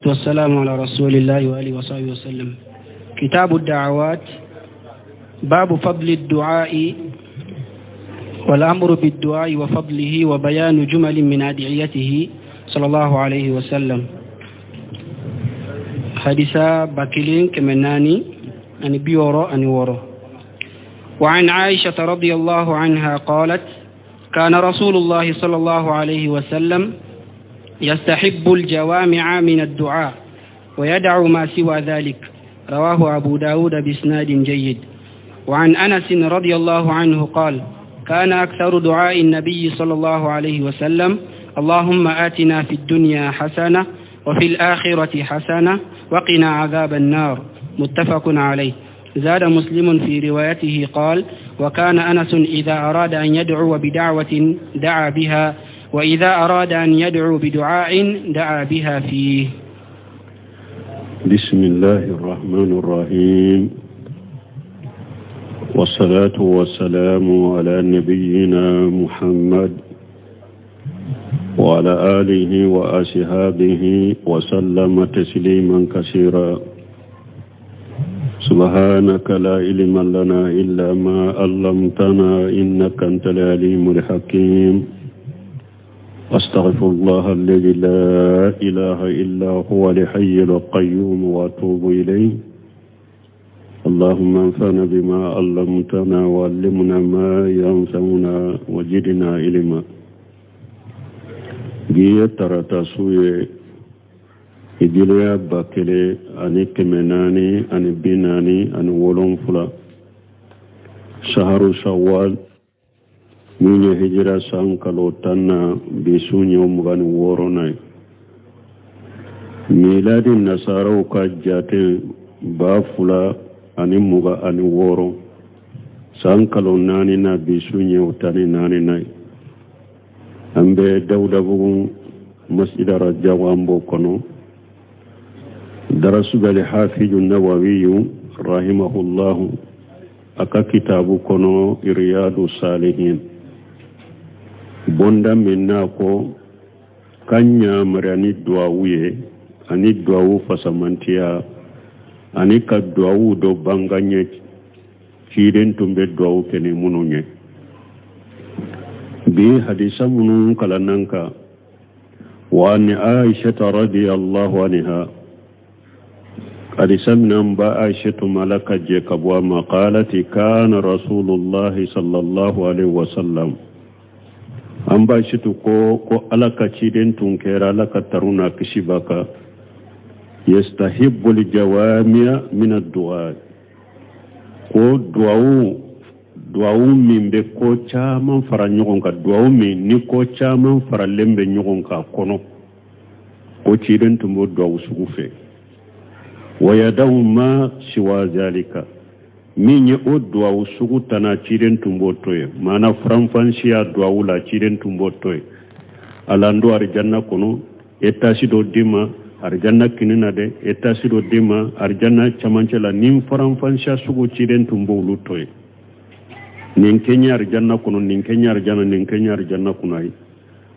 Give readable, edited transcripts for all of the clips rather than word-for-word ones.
والسلام على رسول الله وآله وصحبه وسلم. كتاب الدعوات، باب فضل الدعاء والأمر بالدعاء وفضله وبيان جمل من أدعيته صلى الله عليه وسلم. حديث 1446. وعن عائشة رضي الله عنها قالت: كان رسول الله صلى الله عليه وسلم يستحب الجوامع من الدعاء ويدع ما سوى ذلك. رواه أبو داود بإسناد جيد. وعن أنس رضي الله عنه قال: كان أكثر دعاء النبي صلى الله عليه وسلم: اللهم آتنا في الدنيا حسنة وفي الآخرة حسنة وقنا عذاب النار. متفق عليه. زاد مسلم في روايته قال: وكان أنس إذا أراد أن يدعو بدعوة دعا بها، وإذا أراد أن يدعو بدعاء دعا بها فيه. بسم الله الرحمن الرحيم، والصلاة والسلام على نبينا محمد وعلى آله وأصحابه وسلم تسليما كثيرا. سبحانك لا علم لنا إلا ما علمتنا إنك أنت العليم الحكيم. أستغفر الله الذي لا إله إلا هو الحي القيوم وأتوب إليه. اللهم انفعنا بما علمتنا وعلمنا ما ينفعنا وزدنا علما. Bi ye tarata su ye, hijiriya 1447, saharu Shawwal, min ye hijira san kalo 10 na, bi su ye 26nan ye. Miladi nasaraw ka jate 2026, san kalo 4 na, bi su ye o 14nan ye. An bɛ Dawudabugu Masjid Rajabu, an b'o kɔnɔ. Darasu bɛ Hafizu Nawawiyu rahimahullahu a ka kitabu kɔnɔ, Riyadu Salihin, bonda min n'a ko ka yamaruya ni duwawu ye, ani duwawu fasamantiya, ani ka duwawu dɔ banga ɲɛ ciden tun bɛ duwawu kɛ ni minnu ye. Bi hadisa minnu kalannan kan: wa an Aishata radiyallahu anha, hadisa min ba Aishatu mala ka jɛ ka bɔ a ma, qalati kana rasulullahi sallallahu alaihi wasallam. An ba Aishatu ko Ala ka ciden tun kɛra, Ala ka taru n'a kisi b'a kan, yastahibbu aljawami'a min ad-du'a, ko duwawu min bɛ ko caman fara ɲɔgɔn kan, duwawu min ni ko caman faralen bɛ ɲɔgɔn kan kɔnɔ, ko ciden tun b'o duwawu sugu fɛ. Wa yadawu ma siwa zalika, min ye o duwawu sugu tana, ciden tun b'o to yen. Maana faranfansiya duwawu la, ciden tun b'o to yen. Ala n don arijanna kɔnɔ, etasi dɔ d'i ma arijanna kini na dɛ, etasi dɔ d'i ma arijanna camancɛ la, nin faranfansiya sugu, ciden tun b'olu to yen. Nin kɛ ɲɛ arijanna kɔnɔ, nin kɛ ɲɛ arijanna, nin kɛ ɲɛ arijanna kɔnɔ, ayi,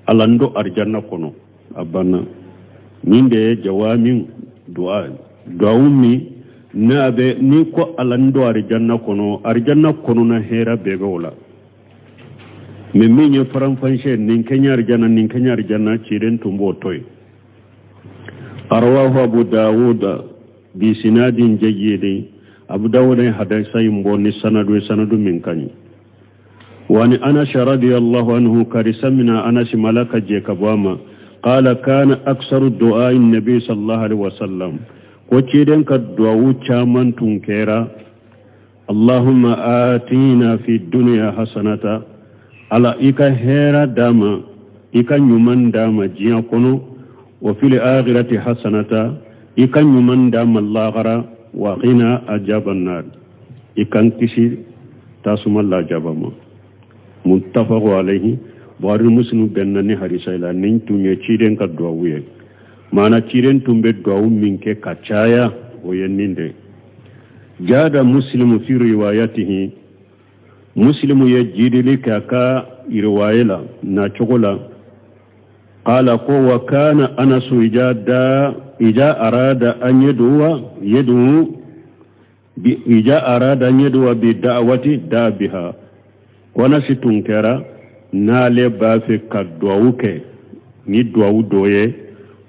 Ala n don arijanna kɔnɔ, a banna. Nin de ye jawami duwa, duwawu min n'a bɛ n'i ko Ala n don arijanna kɔnɔ, arijanna kɔnɔna hɛrɛ bɛɛ bɛ o la. Mɛ min ye faranfansiya, nin kɛ ɲɛ arijanna, nin kɛ ɲɛ arijanna, ciden tun b'o to yen. Rawahu Abu Dawud bi sinadin jayyidin. Abu Dawud ye hadisa in bɔ ni sanadu ye, sanadu min ka ɲi. Wa an Anas radiyallahu anhu, hadisa mina Anas mala ka jɛ ka bɔ a ma, qala kana aksaru du'a nabi sallallahu alaihi wasallam, ko ciden ka duwawu caman tun kɛra: allahumma atina fi dunya hasanata, Ala i ka hɛra d'a ma, i ka ɲuman d'a ma diɲɛ kɔnɔ, wa fil akhirati hasanata, i ka ɲuman d'a ma lahara, wa qina ajaban nar, i k'an kisi tasuma lajaba ma. Muttafaqu alayhi. Buhari ni Muslim bɛnna ni hadisa la. Nin tun ye ciden ka duwawu ye, maana ciden tun bɛ duwawu min kɛ ka caya, o ye nin de. Jada Muslimu fi riwayatihi, Muslimu ye jidili kɛ a ka riwaye la na cogo la. Qala ko wa kana Anasu ida arada an yad'uwa yad'u bi ida arada an yad'uwa bi da'wati da biha. Ko Anasi tun kɛra n'ale b'a fɛ ka duwawu kɛ ni duwawu dɔ ye,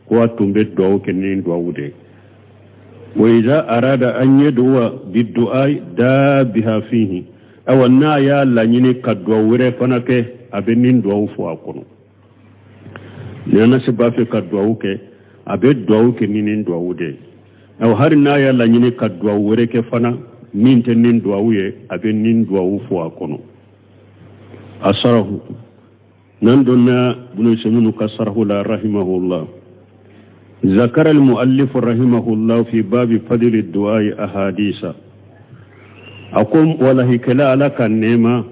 ko a tun bɛ duwawu kɛ ni duwawu de ye. Wa ida arada an yad'uwa bi du'a da biha fihi. Awa n'a y'a laɲini ka duwawu wɛrɛ fana kɛ, a bɛ nin duwawu fɔ a kɔnɔ. Ni Anasi b'a fɛ ka duwawu kɛ, a bɛ duwawu kɛ ni nin duwawu de ye. Awa hali n'a y'a laɲini ka duwawu wɛrɛ kɛ fana min tɛ nin duwawu ye, a bɛ nin duwawu fɔ a kɔnɔ. A sarahu nan donna Ibn Usaymin ka sarahu la rahimahullah. ذكر المؤلف رحمه الله في باب فضل الدعاء أحاديث. أقوم ولا هكلا على كنما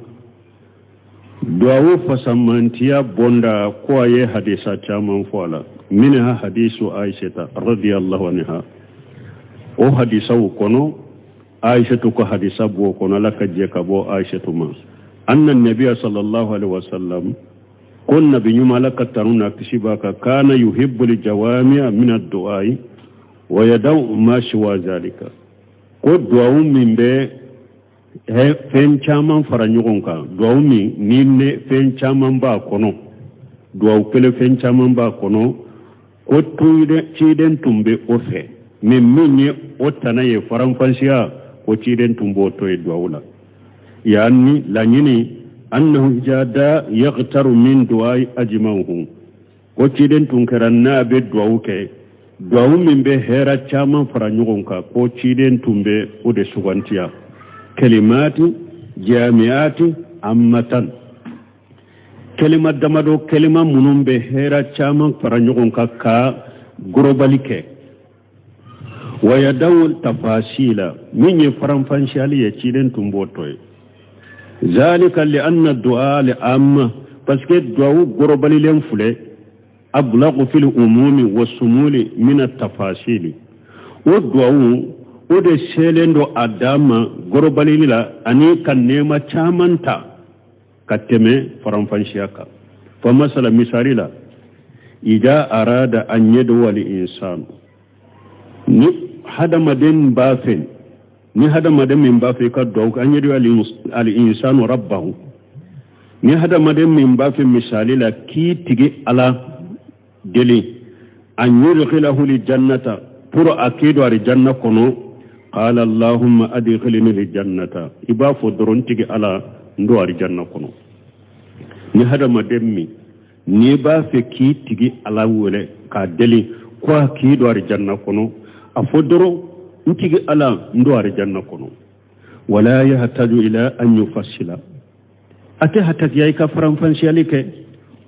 duwawu fasamantiya bonda ko a ye hadisa caman fɔ a la. Minha hadisu Aishata radiyallahu anha. O hadisaw kɔnɔ, Aishatu ko hadisa b'o kɔnɔ, Ala ka jɛ ka bɔ Aishatu ma. Anna nabiya sallallahu alaihi wasallam, ko nabi ɲuman, Ala ka tanu na kisi b'a kan, kana yuhibbu jawami'a min ad-du'ai wa yadau ma siwa zalika. Ko duwawu min bɛ fɛn caman fara ɲɔgɔn kan, duwawu min ni ne fɛn caman b'a kɔnɔ, duwawu kelen fɛn caman b'a kɔnɔ, ko ciden tun bɛ o fɛ. Mais min ye o tana ye faranfasiya, ko ciden tun b'o to yen duwawu la. Yani laɲini annahu jada yaghtaru min du'ai ajma'uhu. Ko ciden tun kɛra n'a bɛ duwawu kɛ, duwawu min bɛ hɛrɛ caman fara ɲɔgɔn kan, ko ciden tun bɛ o de sugantiya. Kalimati jami'ati ammatan, kalima damadɔ, kalima minnu bɛ hɛrɛ caman fara ɲɔgɔn kan ka gorobali kɛ. Wa yadawu tafasila, min ye faranfansiyali ye, ciden tun b'o to yen. Zalika li anna du'a li amma, parce que duwawu gorobalilen filɛ, ablagu fil umumi wa sumuli min tafasili. O duwawu o de selen don a dan ma gorobalili la ani ka nɛɛma caman ta ka tɛmɛ faranfansiya kan. Fa masala, misali la, ida arada an yadwa li insanu, ni hadamaden b'a fɛ, ni hadamaden min b'a fɛ ka duwawu kɛ, an yadwa al insanu rabbahu, ni hadamaden min b'a fɛ misali la k'i tigi Ala deli, an yudkhilahu li jannata, pour a k'i don alijanna kɔnɔ, qala allahumma adkhilni li jannata, i b'a fɔ dɔrɔn tigi Ala n don alijanna kɔnɔ. Ni hadamaden min n'i b'a fɛ k'i tigi Ala wele k'a deli ko a k'i don alijanna kɔnɔ, a fɔ dɔrɔn n tigi Ala n don alijanna kɔnɔ. Wala yahtaju ila an yufassila, a tɛ hatakiya i ka faranfansiyali kɛ.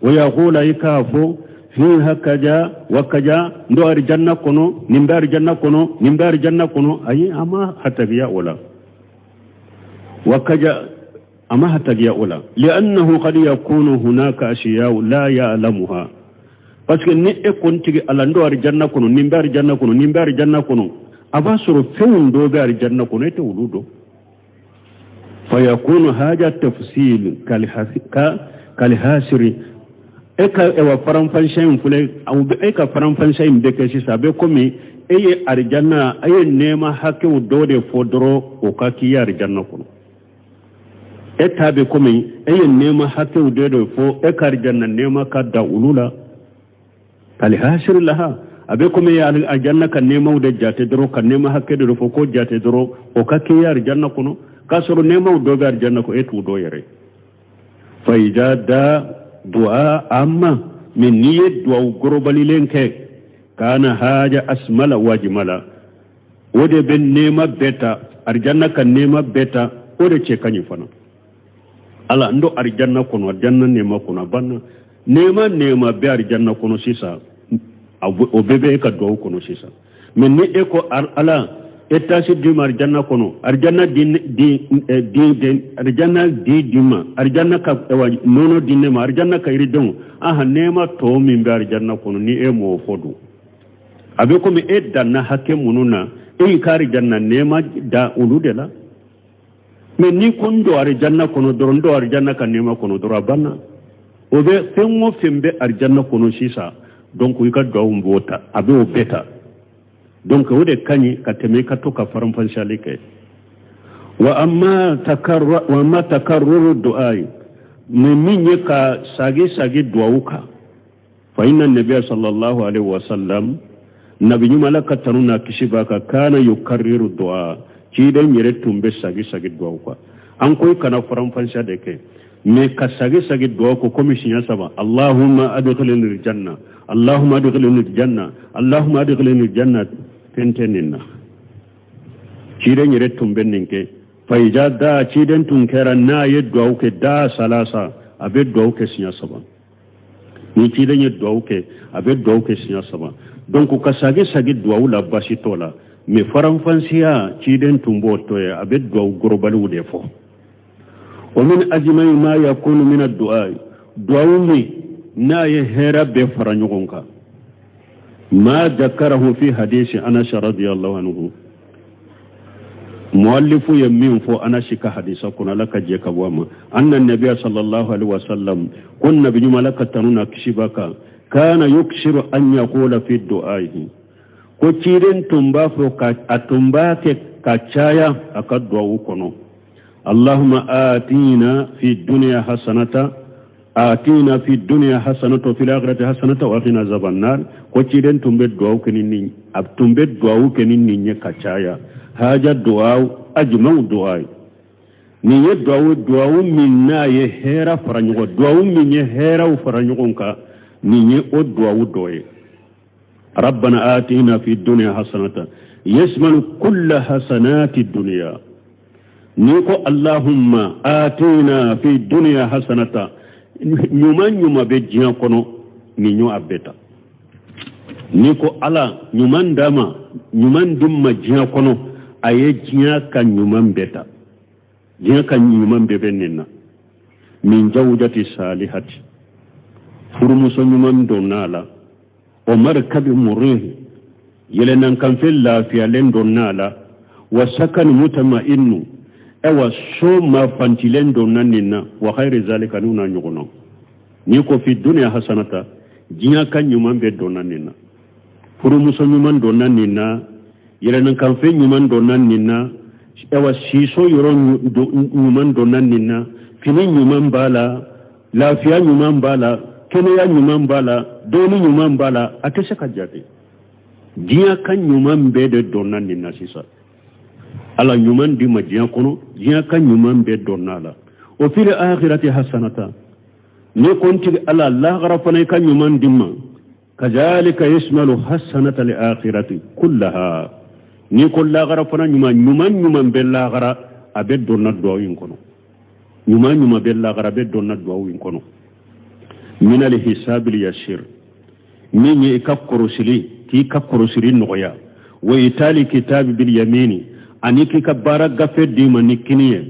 Wa yaqula, i k'a fɔ fiha kaja wa kaja, n don alijanna kɔnɔ, nin bɛ alijanna kɔnɔ, nin bɛ alijanna kɔnɔ. Ayi, a ma hatakiya o la. Wa kaja, a ma hatakiya o la. Li'annahu qad yakunu hunaka ashiya'u la ya'lamuha, parce que ni e ko n tigi Ala n don alijanna kɔnɔ, nin bɛ alijanna kɔnɔ, nin bɛ alijanna kɔnɔ, a b'a sɔrɔ fɛnw dɔw bɛ alijanna kɔnɔ, e tɛ olu dɔn. Fayakunu haja tafsil kalihasiri, e ka ewa faranfansiya in filɛ, e ka faranfansiya in bɛ kɛ sisan, a bɛ komi e ye alijanna, e ye nɛɛma hakɛw dɔ de fɔ dɔrɔn o ka k'i ye alijanna kɔnɔ. E ta bɛ komi e ye nɛɛma hakɛw dɔ de fɔ, e ka alijanna nɛɛma ka da olu la. Kalihasiri laha, a bɛ komi e ye alijanna ka nɛɛmaw de jate dɔrɔn, ka nɛɛma hakɛ dɔ de fɔ k'o jate dɔrɔn o ka k'i ye alijanna kɔnɔ, k'a sɔrɔ nɛɛmaw dɔ bɛ alijanna kɔnɔ, e t'u dɔn yɛrɛ. Fa ida da du'a amma, min n'i ye duwawu gorobalilen kɛ, kana haja asmala wajimala, o de bɛ nɛɛma bɛɛ ta, alijanna ka nɛɛma bɛɛ ta, o de cɛ ka ɲi fana. Ala n don alijanna kɔnɔ, alijanna nɛɛma kɔnɔ, a banna. Nɛɛma nɛɛma bɛ alijanna kɔnɔ sisan, o bɛɛ bɛ e ka duwawu kɔnɔ sisan. Mais ni e ko Ala étage di ma alijanna kɔnɔ, alijanna di di di alijanna di di ma, alijanna ka nɔnɔ di ne ma, alijanna ka yiridenw, aha, nɛɛma tɔ min bɛ alijanna kɔnɔ, ni e m'o fɔ dun, a bɛ komi e danna hakɛ minnu na, e y'i ka alijanna nɛɛma da olu de la. Mais ni ko n don alijanna kɔnɔ dɔrɔn, n don alijanna ka nɛɛma kɔnɔ dɔrɔn, a banna. O bɛ fɛn o fɛn bɛ arijanna kɔnɔ sisan, donc i ka duwawu b'o ta, a b'o bɛɛ ta. Donc o de ka ɲi ka tɛmɛ i ka to ka faranfasiyali kɛ. Wa amma takarru wa amma takarruru du'a, ni min ye ka sagi sagi duwawu kan, fa inna nabiya sallallahu alaihi wasallam, nabi ɲuman, Ala ka tanu n'a kisi b'a kan, kana yukarriru du'a, ciden yɛrɛ tun bɛ sagi sagi duwawu kan. An ko i kana faranfasiya de kɛ, mais ka sagi sagi duwawu ko komi siɲɛ saba: Allahumma adkhilni aljanna, Allahumma adkhilni aljanna, Allahumma adkhilni aljanna. Fɛn tɛ nin na, ciden yɛrɛ tun bɛ nin kɛ. Fa iza daa, ciden tun kɛra n'a ye duwawu kɛ, daa salasa, a bɛ duwawu kɛ siɲɛ saba. Ni ciden ye duwawu kɛ, a bɛ duwawu kɛ siɲɛ saba. Donc ka sagi sagi duwawu la, basi t'o la, mais faranfansiya, ciden tun b'o to ye, a bɛ duwawu gorobaliw de fɔ. Wa min ajmai ma yakunu min addu'a, duwawu min n'a ye hɛrɛ bɛɛ fara ɲɔgɔn kan, ma dakarahu fi hadisi Anas radiyallahu anhu, muallifu ye min fɔ Anasi ka hadisa kɔnɔ, Ala ka jɛ ka bɔ a ma, anna nabiya sallallahu alaihi wasallam, ko nabi ɲuman, Ala ka tanu n'a kisi b'a kan, kana yuksiru an yaqula fi du'aihi, ko ciden tun b'a fɔ ka a tun b'a kɛ ka caya a ka duwawu kɔnɔ: Allahumma atina fi dunya hasanata, atina fi dunya hasanata wa fil akhirati hasanata wa qina azaban nar. Ko ciden tun bɛ duwawu kɛ ni nin, a tun bɛ duwawu kɛ ni nin ye ka caya. Haja duwawu ajmau du'a, nin ye duwawu, duwawu min n'a ye hɛrɛ fara ɲɔgɔn, duwawu min ye hɛrɛw fara ɲɔgɔn kan, nin ye o duwawu dɔ ye. Rabbana atina fi dunya hasanata yasmalu kulla hasanati dunya. N'i ko Allahumma atina fi dunya hasanata, ɲuman ɲuman bɛ diɲɛ kɔnɔ, nin y'o a bɛɛ ta. N'i ko Ala ɲuman d'a ma, ɲuman di ma diɲɛ kɔnɔ, a ye diɲɛ ka ɲuman bɛɛ ta, diɲɛ ka ɲuman bɛɛ bɛ nin na. Min jawjati salihati, furumuso ɲuman donna a la, o markabi murihi, yɛlɛnankanfɛn lafiyalen donna a la, wa sakani mutama'innu, awa so mafantilen donna nin na, wa khayri zalika, n'u n'a ɲɔgɔn na. N'i ko fi dunya hasanata, diɲɛ ka ɲuman bɛɛ donna nin na, furumuso ɲuman donna nin na, yɛlɛnankanfɛn ɲuman donna nin na, awa siso yɔrɔ ɲuman donna nin na, fini ɲuman b'a la, lafiya ɲuman b'a la, kɛnɛya ɲuman b'a la, dɔɔni ɲuman b'a la, a tɛ se ka jate. Diɲɛ ka ɲuman bɛɛ de donna nin na sisan. Ala ɲuman di ma diɲɛ kɔnɔ, diɲɛ ka ɲuman bɛɛ donna a la. O fil akhirati hasanata, ni ko n tigi Ala, lahara fana i ka ɲuman di ma, kazalika yasmalu hasanata li akhirati kullaha. Ni ko lahara fana ɲuman, ɲuman ɲuman bɛ lahara, a bɛ donna duwawu in kɔnɔ. Ɲuman ɲuman bɛ lahara, a bɛ donna duwawu in kɔnɔ. Min al hisabil yasir, min ye i ka kɔrɔsili, k'i ka kɔrɔsili nɔgɔya, wa itali kitabi bil yamini, ani k'i ka baara gafe d'i ma ni kini ye,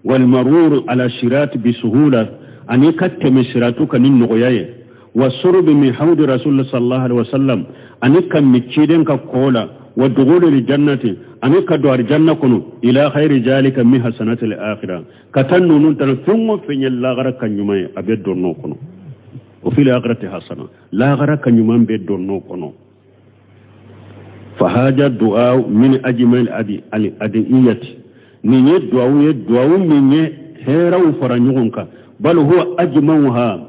wal marur ala sirati bi suhula, ani ka tɛmɛ siratu kan ni nɔgɔya ye, wa surubi min hawdi rasulillah sallallahu alaihi wasallam, ani ka min ciden ka kɔ la, wa dughuli li jannati, ani ka don alijanna kɔnɔ, ila khayri zalika min hasanati al akhirah, ka taa ninnu tan, fɛn o fɛn ye lahara ka ɲuman ye, a bɛ don n'o kɔnɔ. O fil akhirati hasana, lahara ka ɲuman bɛ don n'o kɔnɔ. Fahaja du'a min ajmal adi al adiyati, nin ye duwawu ye, duwawu min ye hɛrɛw fara ɲɔgɔn kan. Bal huwa ajmauha,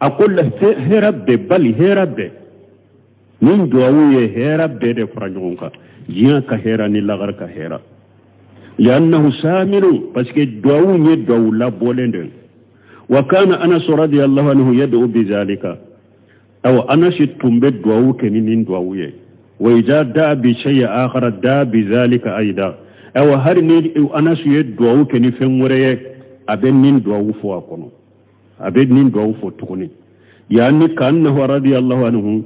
a ko la hɛrɛ bɛɛ, bali hɛrɛ bɛɛ, nin duwawu ye hɛrɛ bɛɛ de fara ɲɔgɔn kan, diɲɛ ka hɛrɛ ni lagara ka hɛrɛ. Liannahu samilu, parce que duwawu ye duwawu labɔlen de. Wa kana Anas radiyallahu anhu yad'u bizalika, aw Anas tun bɛ duwawu kɛ ni nin duwawu ye. Wa idha daa bi shay'in akhara daa bizalika aida, awa hari ni Anas ye duwawu kɛ ni fɛn wɛrɛ ye, a bɛ nin duwawu fɔ a kɔnɔ, a bɛ nin duwawu fɔ tuguni. Yani ka'annahu radiyallahu anhu,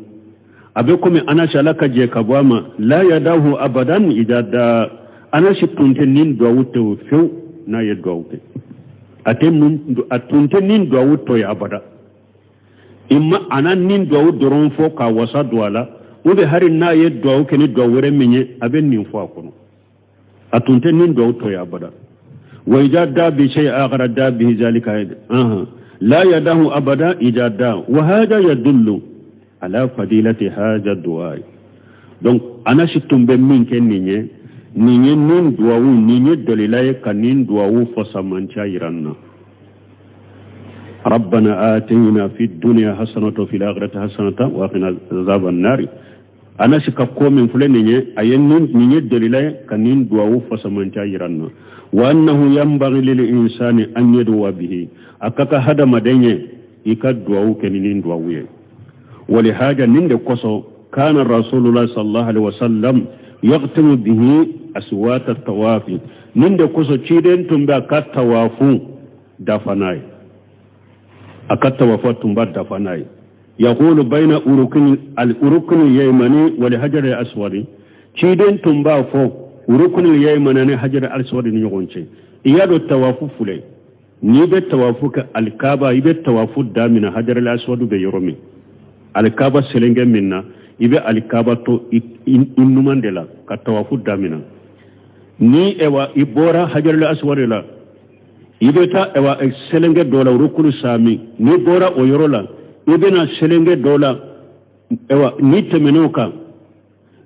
a bɛ komi Anas, Ala ka jɛ ka bɔ a ma, la yadahu abadan idha daa, Anas tun tɛ nin duwawu to fewu n'a ye duwawu kɛ, a tɛ a tun tɛ nin duwawu to ye abada. Imma a na nin duwawu dɔrɔn fɔ k'a wasa don a la, ou bien hari n'a ye duwawu kɛ ni duwawu wɛrɛ min ye, a bɛ nin fɔ a kɔnɔ, a tun tɛ nin duwawu to ye abada. Wa idha daa bi shay akhara daa bihi zalika. La yadahu abada ida da wa hada yadullu ala fadilati hadha du'a. Donc Anasi tun bɛ min kɛ nin ye, nin ye nin duwawu, nin ye dalila ye ka nin duwawu fasamanciya yira n na. ربنا آتنا في الدنيا حسنة وفي الآخرة حسنة وقنا عذاب النار. Anasi ka ko min filɛ nin ye, a ye nin ye dalila ye ka nin duwawu fasamanciya yira n na. Wa annahu yanbaghi lil insani an yad'uwa bihi, a ka kan hadamaden ye i ka duwawu kɛ ni nin duwawu ye. Walihaja, nin de kosɔn, kana rasulullah sallallahu alaihi wasallam yaqtimu bihi aswata tawafi, nin de kosɔn ciden tun bɛ a ka tawafu dafa n'a ye, a ka tawafu tun b'a dafa n'a ye. Yaqulu bayna urukuni al urukuni yaymani wal hajar al aswadi, ciden tun b'a fɔ urukuni yaymani ni hajar al aswadi ni ɲɔgɔn cɛ. I y'a dɔn tawafu filɛ, n'i bɛ tawafu kɛ alikaba, i bɛ tawafu daminɛ hajar al aswadi bɛ yɔrɔ min, alikaba selenkɛ min na, i bɛ alikaba to i numan de la ka tawafu daminɛ. Ni ewa i bɔra hajar al aswadi la, i bɛ taa ewa selenkɛ dɔ la, rukunu sami. N'i bɔra o yɔrɔ la, i bɛna selenkɛ dɔ la. Ewa n'i tɛmɛn'o kan,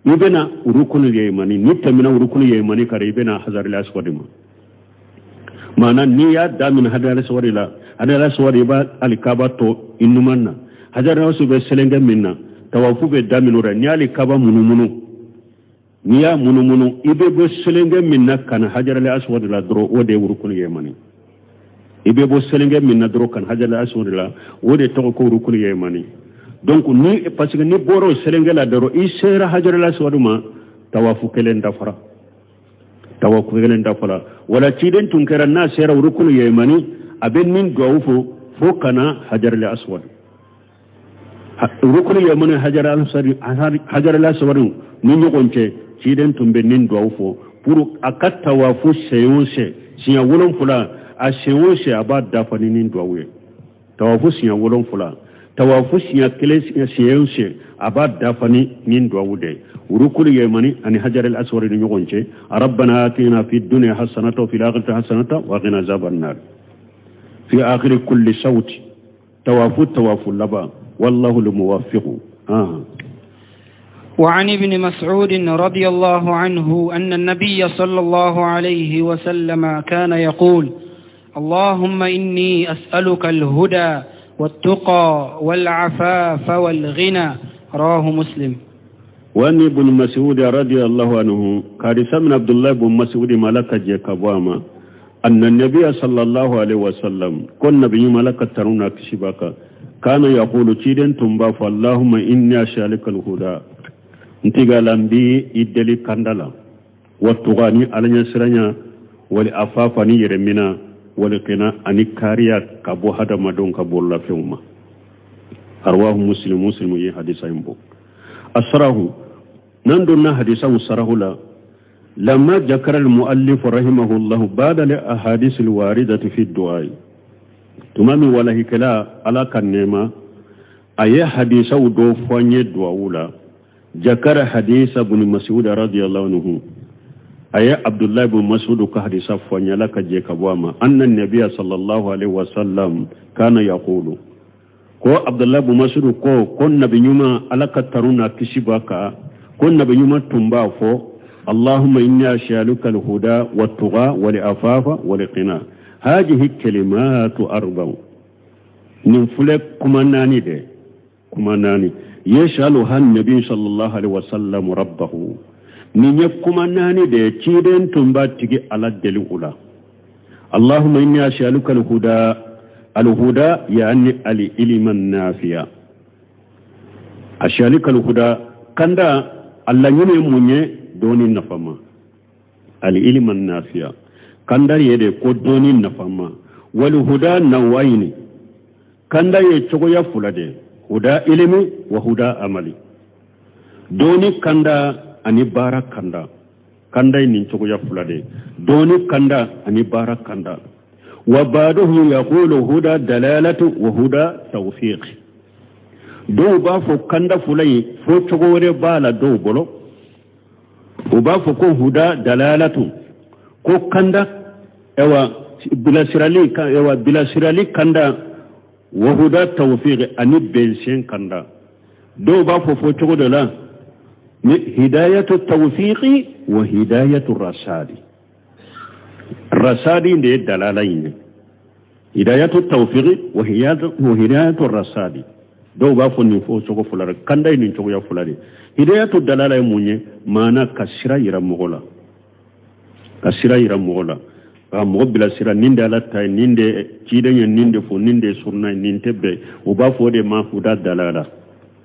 i bɛna rukunu yemani. N'i tɛmɛna rukunu yemani kan, i bɛna hajar al aswadi ma. Maana n'i y'a daminɛ hajar al aswadi la, hajar al aswadi, i b'a alikaba to i numan na, hajar al aswadi bɛ selenkɛ min na, tawafu bɛ daminɛ o la. N'i y'alikaba munumunu, n'i y'a munumunu, i bɛ bɔ selenkɛ min na ka na hajar al aswadi la dɔrɔn, o de ye rukunu yemani. I bɛ bɔ selenkɛ min na dɔrɔn ka na hajar al aswadi la, o de tɔgɔ ko rukunu yemani. Donc ni parce que ni bɔra o selenkɛ la dɔrɔn, i sera hajar al aswadi ma, tawafu kelen dafara, tawafu kelen dafara. Wala ciden tun kɛra n'a sera rukunu yemani, a bɛ nin duwawu fɔ fo ka na hajar al aswadi. Rukunu yemani, hajar al aswadi ni ɲɔgɔn cɛ, ciden tun bɛ nin duwawu fɔ pour a ka tawafu siɲɛ o siɲɛ, siɲɛ 7, a siɲɛ o siɲɛ a b'a dafa ni nin duwawu ye. Tawafu siɲɛ 7, tawafu siɲɛ kelen, siɲɛ o siɲɛ a b'a dafa ni nin duwawu de ye, rukunu yemani ani hajar al aswad ni ɲɔgɔn cɛ. Rabbana atina fi dunya hasanata wa fil akhirati hasanata wa qina azaban nar fi akhiri kulli sawti, tawafu tawafu laban. Wallahu al muwaffiqu. وعن ابن مسعود رضي الله عنه أن النبي صلى الله عليه وسلم كان يقول: اللهم إني أسألك الهدى والتقى والعفاف والغنى. رواه مسلم. وعن ابن مسعود رضي الله عنه قال سمع عبد الله بن مسعود ملك جاكباما أن النبي صلى الله عليه وسلم كن نبي ملك ترون كشباك كان يقول تيدن تنبا فاللهم إني أسألك الهدى ntigalan bi i deli kanda la, watugani ala ɲɛsiranya, wali afafa ni yɛrɛmina, wali kina ani kariya ka bɔ hadamadenw ka bololafɛnw ma. Arwahu Muslim. Muslimu ye hadisa in bɔ. Asarahu nan donna hadisaw sarahu la. Lamma jakara almuallif rahimahullahu bada li ahadith alwaridati fi du'a, tuma min walahikɛla, ala ka nɛɛma a ye hadisaw dɔ fɔ an ye duwawu la, jakara hadisa ibn Mas'ud radiyallahu anhu, a ye Abdullahi ibn Mas'ud ka hadisa fɔ an ye, ala ka jɛ ka bɔ a ma, anna nabiya sallallahu alaihi wasallam kana yaqulu, ko Abdullahi ibn Mas'ud ko nabi ɲuman, ala ka tanu n'a kisi b'a kan, ko nabi ɲuman tun b'a fɔ: allahumma inni as'aluka al-huda wat-tuqa wal-afafa wal-qina. Hadihi kalimatu arba'u, nin filɛ kuma naani de, kuma naani, yas'aluha an-nabi sallallahu alaihi wasallam rabbahu, nin ye kuma naani de ye ciden tun b'a tigi ala deli u la. Allahumma inni as'aluka al-huda. Al-huda yani al-ilma an-nafiya. As'aluka al-huda, kanda a laɲini ye mun ye? Dɔɔni nafama. Al-ilma an-nafiya, kanda ye de ko dɔɔni nafama. Wal huda nawayni, kanda ye cogoya fila de: huda ilimi wa huda amali. Dɔɔni kanda ani baara kanda, kanda ye nin cogoya fila de: dɔɔni kanda ani baara kanda. Wa ba'duhum yaqulu huda dalalatu wa huda tawfiq. Dɔw b'a fɔ kanda fila in fo cogo wɛrɛ b'a la dɔw bolo. U b'a fɔ ko huda dalalatu, ko kanda ewa bilasirali, ewa bilasirali kanda. Wa huda tawfiq ani bɛnsen kanda. Dɔw b'a fɔ fɔ cogo dɔ la ni hidayatu tawfiqi wa hidayatu rasadi. Rasadi de ye dalala in ye. Hidayatu tawfiqi wa hidayatu rasadi. Dɔw b'a fɔ nin fɔ cogo fila de, kanda ye nin cogoya fila de. Hidayatu dalala ye mun ye? Maana ka sira yira mɔgɔ la, ka sira yira mɔgɔ la, ka mɔgɔ bilasira, nin de ala ta ye, nin de ciden ye, nin de fo, nin de sunna ye, nin tɛ bɛn. U b'a fɔ o de ma huda dalala,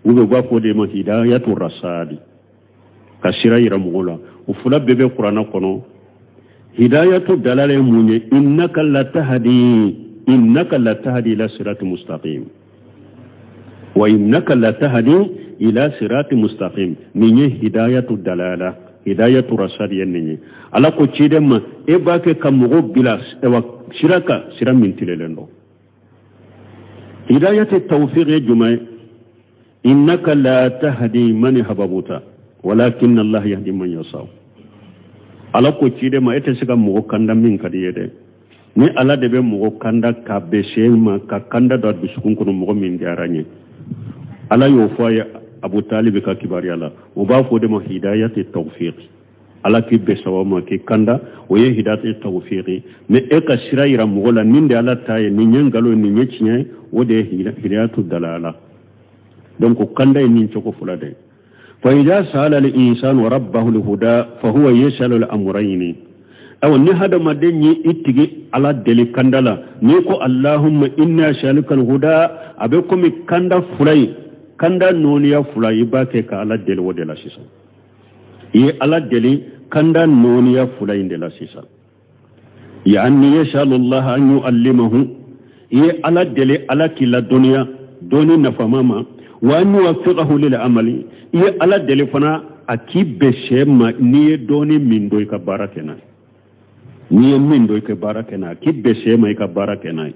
ou bien u b'a fɔ o de ma hidayatu rasadi, ka sira yira mɔgɔ la. O fila bɛɛ bɛ kuranna kɔnɔ. Hidayatu dalala ye mun ye? Innaka latahdi, innaka latahdi ila sirati mustaqim, wa innaka latahdi ila sirati mustaqim. Nin ye hidayatu dalala, hidayatu rasadi ye nin ye. Ala ko ciden ma, e b'a kɛ ka mɔgɔw bila sira kan, sira min tilelen don. Hidayatu tawfiq ye jumɛn ye? Innaka la tahdi man ahbabta walakin Allah yahdi man yasha. Ala ko ciden ma, e tɛ se ka mɔgɔ kanda min ka di ye dɛ. Ni Ala de bɛ mɔgɔ kanda ka bɛn se ma, ka kanda don a dusukun kɔnɔ mɔgɔ min diyara n ye. Ala y'o fɔ a ye Abu Talib ka kibaruya la. O b'a fɔ o de ma hidayatu tawfiq. Ala k'i bɛn sababu ma k'i kanda, o ye hidayatu tawfiq. Mais e ka sira yira mɔgɔ la, nin de Ala ta ye, nin ye nkalon ye, nin ye tiɲɛ ye, o de ye hidayatu dalala. Donc kanda ye nin cogo fila de. Fa idha sa'ala al-insanu rabbahu al-huda fa huwa yas'alu al-amrayni. Awa ni hadamaden ye i tigi Ala deli kanda la, n'i ko Allahumma inni as'aluka al-huda, a bɛ komi kanda fila ye, kanda nɔɔniya fila, i b'a kɛ ka Ala deli o de la sisan. I ye Ala deli kanda nɔɔniya fila in de la sisan. Yani yas'alu Allah an yu'allimahu, i ye Ala deli Ala k'i ladɔnniya dɔnni nafama ma, wa an yuwaffiqahu lil amali, i ye Ala deli fana a k'i bɛn sɛ ma n'i ye dɔnni min dɔn i ka baara kɛ n'a ye. N'i ye min dɔn i ka baara kɛ n'a ye, a k'i bɛn sɛ ma i ka baara kɛ n'a ye.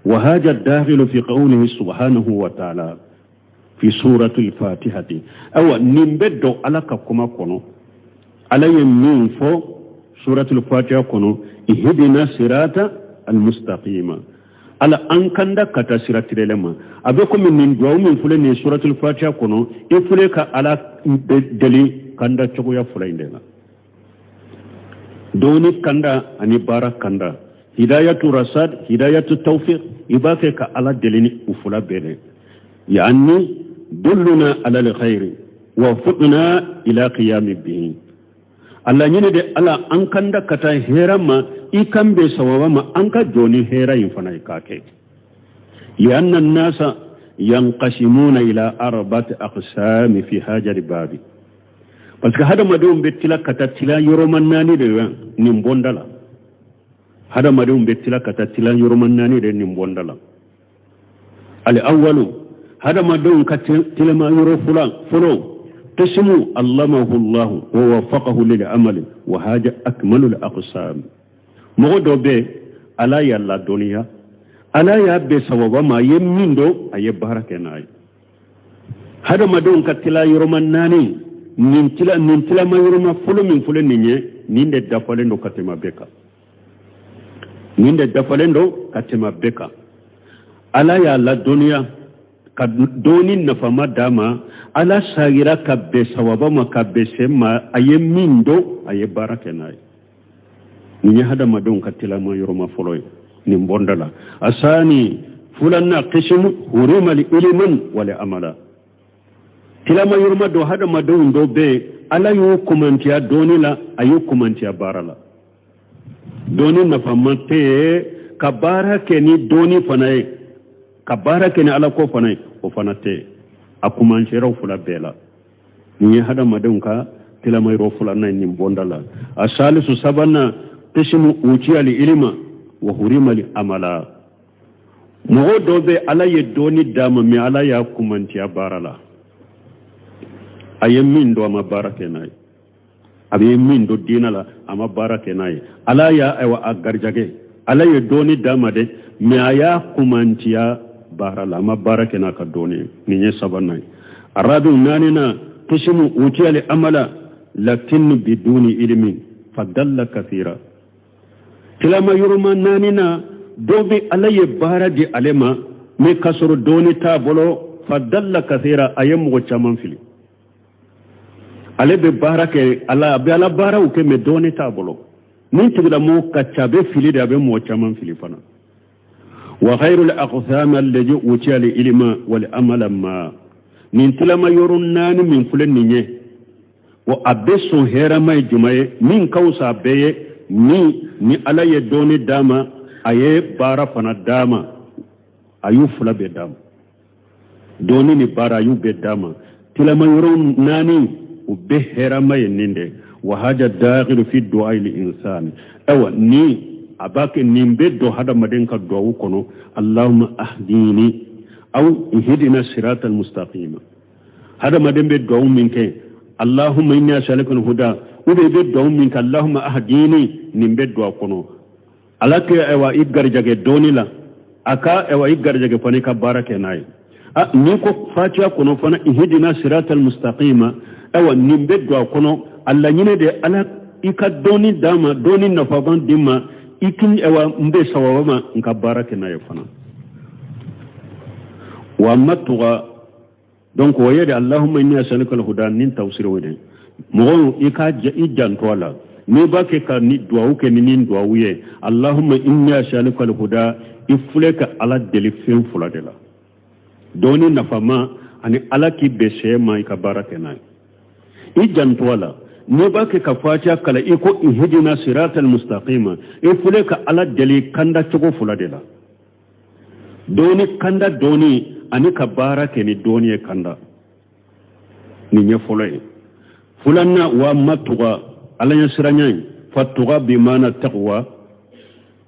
Wa haja dakhilu fi qawlihi subhanahu wa ta'ala fi suratul fatihati. Ayiwa nin bɛ don Ala ka kuma kɔnɔ. Ala ye min fɔ suratul fatiha kɔnɔ, ihdina sirata almustaqima. Ala an kanda ka taa sira tilenlen ma. A bɛ komi nin duwawu min filɛ nin ye suratul fatiha kɔnɔ, i filɛ ka Ala deli kanda cogoya fila in de la. Dɔnni kanda ani baara kanda. Hidayatu rasad, hidayatu tawfiq, i b'a kɛ ka Ala deli ni u fila bɛɛ de. Yani dulluna ala alkhairi wa fuqna ila qiyami bihi. A laɲini de Ala an kanda ka taa hɛrɛ ma, i kan bɛ sawaba ma, an ka jɔ ni hɛrɛ in fana ye k'a kɛ. Lianna an-nasa yanqasimuna ila arba'ati aqsami fi hajari babi. Parce que hadamadenw bɛ tila ka taa tila yɔrɔma naani de la nin bonda la. Hadamadenw bɛ tila ka taa tila yɔrɔma naani de nin bonda la. Al-awwalu, hadamadenw ka tilama yɔrɔ fɔlɔ, qismu allamahu Allahu wa waffaqahu lil amali wa haja akmalul aqsam. Mɔgɔ dɔ bɛ Ala y'a ladɔnniya, Ala y'a bɛn sawaba ma, a ye min dɔn a ye baara kɛ n'a ye. Hadamadenw ka tila yɔrɔma naani, nin tilama yɔrɔma fɔlɔ min filɛ nin ye, nin de dafalen don ka tɛmɛ bɛɛ kan. Nin de dafalen don ka tɛmɛ bɛɛ kan. Ala y'a ladɔnniya ka dɔnni nafama d'a ma, Ala sagira ka bɛn sawaba ma, ka bɛn sɛn ma, a ye min dɔn a ye baara kɛ n'a ye. Nin ye hadamadenw ka tilama yɔrɔma fɔlɔ ye nin bonda la. Asani fulanna qismu hurima li ilman wa li amala. Tilama yɔrɔma dɔ hadamadenw dɔ bɛ yen, Ala y'o kumantiya dɔnni la, a y'o kumantiya baara la. Dɔnni nafama tɛ yen ka baara kɛ ni dɔnni fana ye, ka baara kɛ ni Ala ko fana ye, o fana tɛ yen. A kumancɛra o fila bɛɛ la. Nin ye hadamadenw ka tilama yɔrɔ filanan ye nin bonda la. A salisu sabanan qismu utiya li ilma wa hurima li amala. Mɔgɔ dɔ bɛ Ala ye dɔnni d'a ma, mais Ala y'a kumantiya baara la. A ye min dɔn a ma baara kɛ n'a ye. A bɛ min dɔn diinɛ la a ma baara kɛ n'a ye. Ala y'a ayiwa a garijɛgɛ, Ala ye dɔnni d'a ma dɛ, mais a y'a kumantiya baara la, a ma baara kɛ n'a ka dɔnni ye. Nin ye sabanan ye. Arabiw naaninan qismu utiya li amala lakin biduni ilmin fadalla kathira. Tilama yɔrɔma naaninan dɔ bɛ Ala ye baara di ale ma, Mais k'a sɔrɔ dɔnni t'a bolo, fadalla kathira, a ye mɔgɔ caman fili. Ale bɛ baara kɛ ala, a bɛ ala baaraw kɛ, mais dɔnni t'a bolo. Nin tigilamɔgɔ ka ca, a bɛ fili de, a bɛ mɔgɔ caman fili fana. Wa khayrul aqsam alladhi utiya al ilma wal amala ma. Nin tilama yɔrɔ naani min filɛ nin ye, wa a bɛɛ sɔn hɛrɛma ye jumɛn ye? Min ka fisa a bɛɛ ye, min ni Ala ye dɔnni d'a ma, a ye baara fana d'a ma, a y'u fila bɛɛ d'a ma, dɔnni ni baara, a y'u bɛɛ d'a ma. Tilama yɔrɔ naani, u bɛɛ hɛrɛma ye nin de. Wa haja dakhilu fi du'a il insani. Ayiwa, ni a b'a kɛ, nin bɛ don hadamaden ka duwawu kɔnɔ: Allahumma ahdini aw ihdina sirata almustaqima. Hadamaden bɛ duwawu min kɛ, Allahumma inni as'aluka alhuda, ou bien i bɛ duwawu min kɛ, Allahumma ahdini, nin bɛ don a kɔnɔ. Ala kɛ ayiwa i garijɛgɛ dɔnni la, a ka ayiwa i garijɛgɛ fana i ka baara kɛ n'a ye. A n'i ko fatiya kɔnɔ fana, ihdina siratal mustaqima, ayiwa nin bɛ don a kɔnɔ. A laɲini de, Ala i ka dɔnni d'a ma, dɔnni nafaman di ma, i kin ayiwa n bɛ sawaba ma, n ka baara kɛ n'a ye fana. Wa amma tuga, donc o ye de Allahumma inni as'aluka al-huda. Nin tafsir o de mɔgɔw i ka i janto a la. N'i b'a kɛ ka ni duwawu kɛ ni nin duwawu ye, Allahumma inni as'aluka al-huda, i filɛ ka Ala deli fɛn fila de la: dɔnni nafama ani Ala k'i bɛn sɛ ma, i ka baara kɛ n'a ye. I janto a la, n'i b'a kɛ ka fatiya kalan, i ko ihdina siratal mustaqima, i filɛ ka Ala deli kanda cogo fila de la: dɔɔni kanda, dɔɔni ani ka baara kɛ ni dɔɔni ye kanda. Nin ye fɔlɔ ye. Filanan, wa amma tuga, Ala ɲɛ siranya ye, fa tuga bi maana taqwa.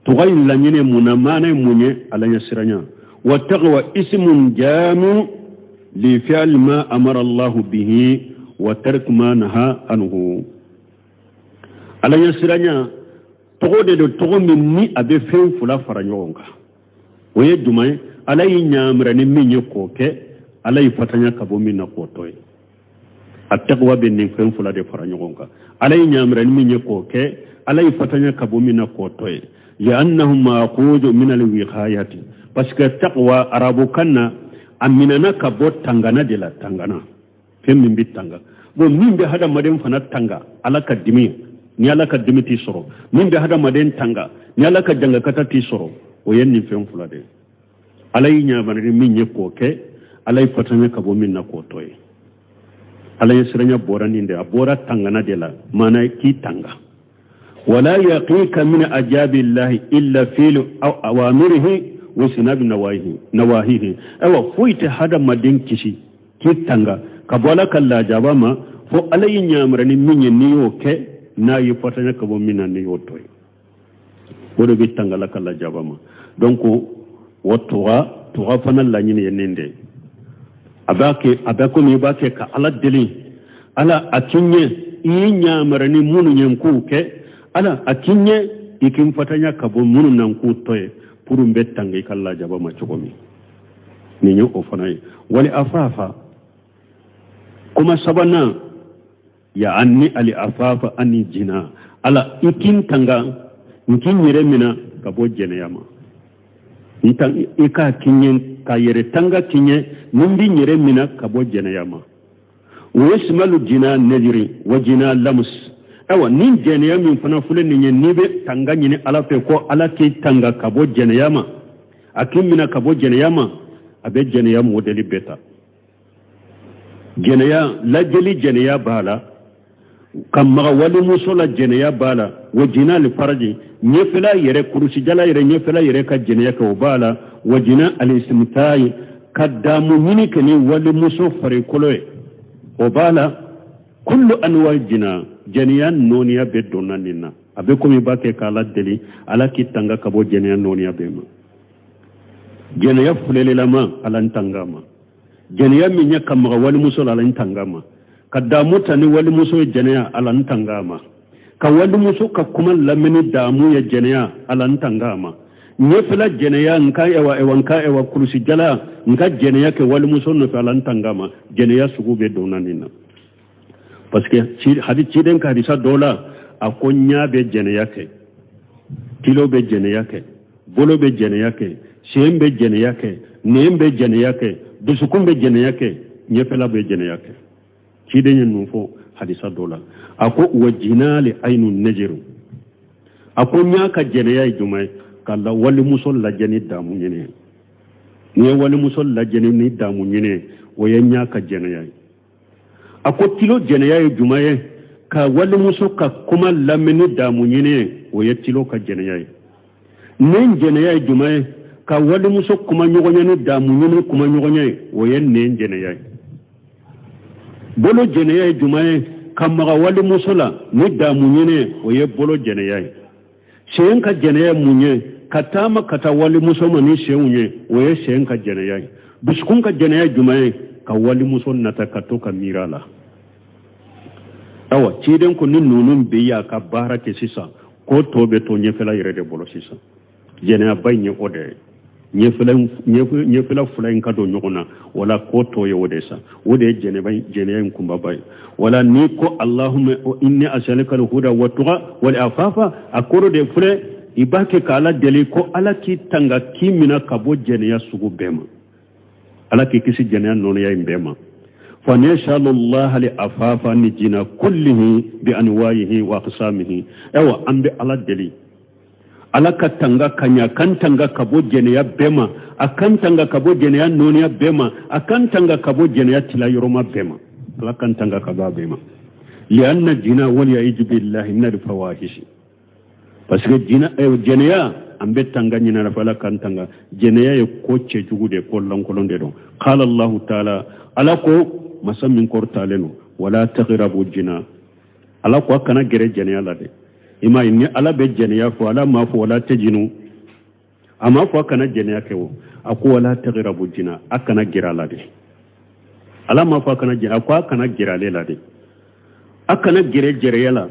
Tuga in laɲini mun na? Maana ye mun ye? Ala ɲɛ siranya. Wa taqwa ismun jamiu li fi'li ma amara Allahu bihi wa tark ma naha anhu. Ala ɲɛ siranya tɔgɔ de don, tɔgɔ min ni a bɛ fɛn fila fara ɲɔgɔn kan. O ye jumɛn ye? Ala y'i ɲamira ni min ye k'o kɛ, Ala y'i fatanya ka bɔ min na k'o to ye. A taqwa bɛ nin fɛn fila de fara ɲɔgɔn kan: Ala y'i ɲamira ni min ye k'o kɛ, Ala y'i fatanya ka bɔ min na k'o to ye. Li'annahu ma'khudhu min al-wiqayati, parce que taqwa arabukan na, a minɛna ka bɔ tangana de la. Tangana, fɛn min bɛ tanga, bon, min bɛ hadamaden fana tanga Ala ka dimi, ni Ala ka dimi t'i sɔrɔ, min bɛ hadamaden tanga ni Ala ka jangakata t'i sɔrɔ, o ye nin fɛn fila de ye: Ala y'i ɲamari ni min ye k'o kɛ, Ala y'i fatanya ka bɔ min na k'o to ye. Ala ye siranya bɔra nin de, a bɔra tangana de la, maana k'i tanga. Wala yaqika min ajabillahi illa fi'lu awamirihi wa sinabi nawahihi nawahihi. Ayiwa, foyi tɛ hadamaden kisi k'i tanga ka bɔ Ala ka lajaba ma fo Ala y'i ɲamara ni min ye n'i y'o kɛ, n'a y'i fatanya ka bɔ min na n'i y'o to ye, o de bɛ tanga Ala ka lajaba ma. Donc o tuga, tuga fana laɲini ye nin de ye. A b'a kɛ, a bɛ komi i b'a kɛ ka Ala deli: Ala, a k'i ɲɛ i y'i ɲamara ni minnu ye n k'u kɛ, Ala, a k'i ɲɛ i k'i fatanya ka bɔ minnu na n k'u to ye, pour n bɛ tanga i ka lajaba ma cogo min. Nin ye o fana ye. Wali afafa, kuma sabanan, ya anni ali afafa ani jina, Ala i k'i tanga n k'i yɛrɛ mina ka bɔ jɛnɛya ma. I k'a k'i ɲɛ ka yɛrɛ tanga k'i ɲɛ ni n b'i yɛrɛ mina ka bɔ jɛnɛya ma. O ye simalu jina nejiri wa jina lamus. Ayiwa, ni jɛnɛya min fana filɛ nin ye, n'i bɛ tanga ɲini Ala fɛ ko Ala k'i tanga ka bɔ jɛnɛya ma, a k'i mina ka bɔ jɛnɛya ma, a bɛ jɛnɛya mɔdɛli bɛɛ ta. Jɛnɛya lajɛli jɛnɛya b'a la, ka maga walimuso la jɛnɛya b'a la, wa jina ali faraji, ɲɛfɛla yɛrɛ, kurusijala yɛrɛ, ɲɛfɛla yɛrɛ ka jɛnɛya kɛ, o b'a la, wa jina alisimitayi, ka damu ɲini kɛ ni walimuso farikolo ye, o b'a la. Kullu anwa jina, jɛnɛya nɔniya bɛɛ donna nin na. A bɛ komi i b'a kɛ k'Ala deli, Ala k'i tanga ka bɔ jɛnɛya nɔniya bɛɛ ma. Jɛnɛya fulelelama, Ala n tanga ma. Jɛnɛya min ye ka maga walimuso la, Ala n tanga ma. Ka damu ta ni walimuso ye jɛnɛya, Ala n tanga ma. Ka walimuso ka kuma lamɛnni damu ye jɛnɛya, Ala n tanga ma. Ɲɛfɛla jɛnɛya, n ka ɛwa ɛwa n ka ɛwa kulusijala, n ka jɛnɛya kɛ walimuso nɔfɛ, Ala n tanga ma. Jɛnɛya sugu bɛɛ donna nin na, parce que hadi ciden ka hadisa dɔ la, a ko ɲa bɛ jɛnɛya kɛ, tilo bɛ jɛnɛya kɛ, bolo bɛ jɛnɛya kɛ, sen bɛ jɛnɛya kɛ. Nɛn bɛ jɛnɛya kɛ, dusukun bɛ jɛnɛya kɛ, ɲɛfɛla bɛ jɛnɛya kɛ. Ciden ye ninnu fɔ hadisa dɔ la. A ko wa jinali ayinu naziru. A ko ɲa ka jɛnɛya ye jumɛn ye? Ka la walimuso lajɛ ni damu ɲini ye. N'i ye walimuso lajɛ ni damu ɲini ye, o ye ɲa ka jɛnɛya ye. A ko tilo jɛnɛya ye jumɛn ye? Ka walimuso ka kuma lamɛn ni damu ɲini ye, o ye tilo ka jɛnɛya ye. Nɛn jɛnɛya ye jumɛn ye? Ka walimuso kuma ɲɔgɔnya ni damu ɲini kuma ɲɔgɔnya ye, o ye nɛn jɛnɛya ye. Bolo jɛnɛya ye jumɛn ye? Ka maga walimuso la ni damu ɲini ye, o ye bolo jɛnɛya ye. Sen ka jɛnɛya ye mun ye? Ka taama ka taa walimuso ma ni senw ye, o ye sen ka jɛnɛya ye. Dusukun ka jɛnɛya ye jumɛn ye? Ka walimuso nata ka to ka miiri a la. Awa, ciden ko ni ninnu bɛɛ y'a ka baara kɛ sisan, ko tɔ bɛ to ɲɛfɛla yɛrɛ de bolo sisan. Jɛnɛyaba in ye o de ye. Ɲɛfɛla fila in ka don ɲɔgɔn na, wala ko tɔ ye o de sa. O de ye jɛnɛya in kunbaba ye. Wala n'i ko allahumma inni as'aluka al-huda wa tuqa wal afafa, a kɔrɔ de filɛ, i b'a kɛ ka Ala deli ko Ala k'i tanga k'i minɛ ka bɔ jɛnɛya sugu bɛɛ ma, Ala k'i kisi jɛnɛya nɔnɔya in bɛɛ ma. Fa nasalullaha li afafa ni jina kullihi bi anwayihi wa aqsamihi. Ayiwa, an bɛ Ala deli Ala ka tanga ka ɲa, kan tanga ka bɔ jɛnɛya bɛɛ ma, a kan tanga ka bɔ jɛnɛya nɔniya bɛɛ ma, a kan tanga ka bɔ jɛnɛya tila yɔrɔma bɛɛ ma. Ala kan tanga ka bɔ a bɛɛ ma. Lianna jina wal ya'izu billahi min al fawahishi, parce que jina jɛnɛya, an bɛ tanga ɲini Ala fɛ, Ala kan tanga. Jɛnɛya ye ko cɛjugu de, ko lankolon de don. Qala Allahu taala, Ala ko masa min kɔrɔtalen don, wala taqrabu jina. Ala ko a kana gɛrɛ jɛnɛya la dɛ. I m'a ye, ni Ala bɛ jɛnɛya fɔ, Ala m'a fɔ wala tɛjinu, a m'a fɔ a kana jɛnɛya kɛ o, a ko wala taqrabu jina, a kana gɛrɛ a la dɛ. Ala m'a fɔ a kana jɛnɛ, a ko a kana gɛrɛ ale la dɛ, a kana gɛrɛ jɛnɛya la.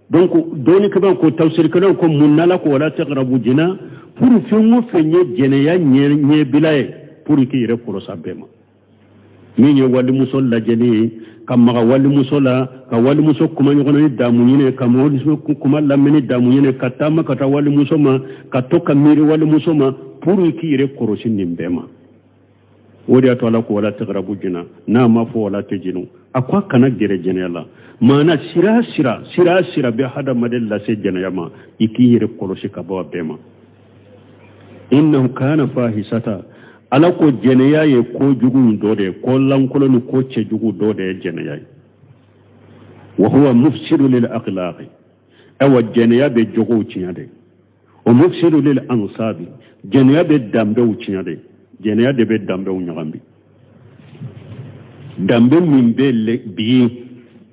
Donc dɔnnikɛbaaw ko, tafsirikɛlaw ko, mun n'Ala ko wala taqrabu jina? Pour fɛn o fɛn ye jɛnɛya ɲɛbila ye, pour k'i yɛrɛ kɔlɔsi a bɛɛ ma. Min ye walimuso lajɛli ye, ka maga walimuso la, ka walimuso kuma ɲɔgɔn ni damu ɲini, ka walimuso kuma lamɛn ni damu ɲini, ka taama ka taa walimuso ma, ka to ka miiri walimuso ma, pour k'i yɛrɛ kɔlɔsi nin bɛɛ ma. O de y'a to Ala ko wala taqrabu jina, n'a ma fɔ wala tɛjinu, a ko a kana gɛrɛ jɛnɛya la. Maana sira sira sira sira bɛ hadamaden lase jɛnɛya ma, i k'i yɛrɛ kɔlɔsi ka bɔ a bɛɛ ma. Innahu kana fahisata, Ala ko jɛnɛya ye ko jugu dɔ de ye, ko lankolon ni ko cɛjugu dɔ de ye jɛnɛya ye. Wa huwa mufsidu lil akhlaqi, ayiwa jɛnɛya bɛ jogow tiɲɛ de. O mufsidu lil ansabi, jɛnɛya bɛ danbew tiɲɛ de. Jɛnɛya de bɛ danbew ɲagami. Danbe min bɛ bi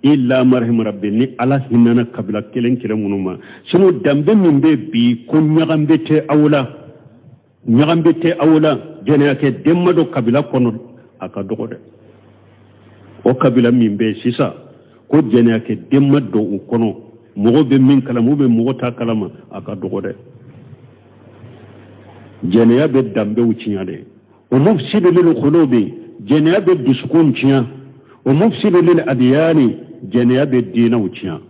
illa marhim rabbi, ni Ala hinɛna kabila kelen kelen minnu ma, sinon danbe min bɛ bi ko ɲagambe tɛ aw la, ɲagambe tɛ aw la, jɛnɛya kɛ den ma don kabila kɔnɔ, a ka dɔgɔ dɛ. O kabila min bɛ sisan ko jɛnɛya kɛ den ma don u kɔnɔ, mɔgɔ bɛ min kalama ou bien mɔgɔ t'a kalama, a ka dɔgɔ dɛ. Jɛnɛya bɛ danbew tiɲɛ dɛ. O mufsidu lil qulubi, jɛnɛya bɛ dusukun tiɲɛ. O mufsidu lil adiyani, jɛnɛya bɛ diinɛw tiɲɛ.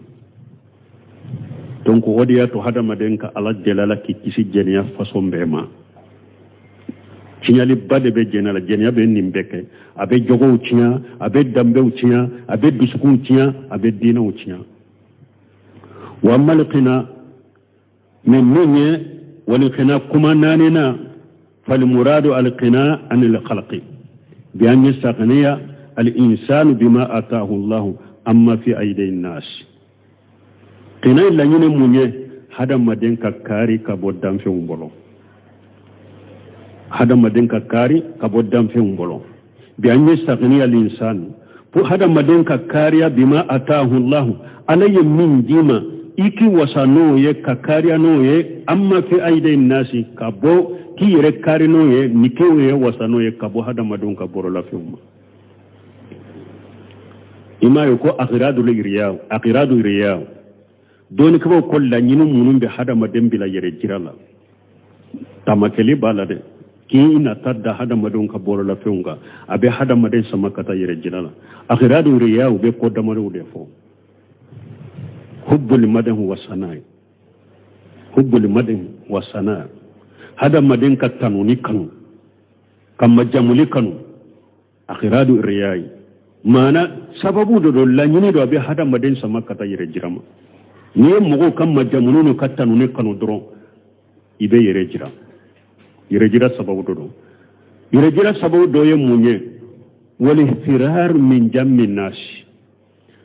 Donc o de y'a to hadamaden ka Ala deli, Ala k'i kisi jɛnɛya façon bɛɛ ma. Tiɲɛliba de bɛ jɛnɛya la. Jɛnɛya bɛ nin bɛɛ kɛ: a bɛ jogow tiɲɛ, a bɛ danbew tiɲɛ, a bɛ dusukunw tiɲɛ, a bɛ diinɛw tiɲɛ. Wa malikina min min ye walikina kuma naaninan, falimuradu alqina anil khalqi bi an yastaghniya al insanu bima ataahu Allahu amma fi aidi nas. Qina in laɲini mun ye? Hadamaden ka kaari ka bɔ danfɛnw bolo, hadamaden ka kaari ka bɔ danfɛnw bolo. Bi an yastaghniya al insanu, pour hadamaden ka kaariya, bima ataahu Allahu, Ala ye min d'i ma, i k'i wasa n'o ye, ka kaariya n'o ye, amma fi aidi nasi, ka bɔ k'i yɛrɛ kaari n'o ye, ni k'o ye wasa n'o ye, ka bɔ hadamadenw ka bɔrɔlafɛnw ma. I m'a ye ko aghiradu riya, aghiradu riya, dɔnnikɛbaw ko laɲini minnu bɛ hadamaden bila yɛrɛ jira la, tamakɛli b'a la dɛ. K'i nata da hadamadenw ka bɔrɔlafɛnw kan, a bɛ hadamaden sama ka taa yɛrɛ jira la. Aghiradu riya, u bɛ ko damadɔw de fɔ: hubbul madahu wa sana'i, hubbul madahu wa sana'i, hadamaden ka tanuni kanu. Ka majamuli kanu, akhiradu riyayi, maana sababu dɔ don, laɲini dɔ, a bɛ hadamaden sama ka taa yɛrɛ jira ma. N'i ye mɔgɔw ka majamuni n'u ka tanuni kanu dɔrɔn, i bɛ yɛrɛ jira. Yɛrɛ jira sababu dɔ don. Yɛrɛ jira sababu dɔ ye mun ye? Wal firar min jammi nasi.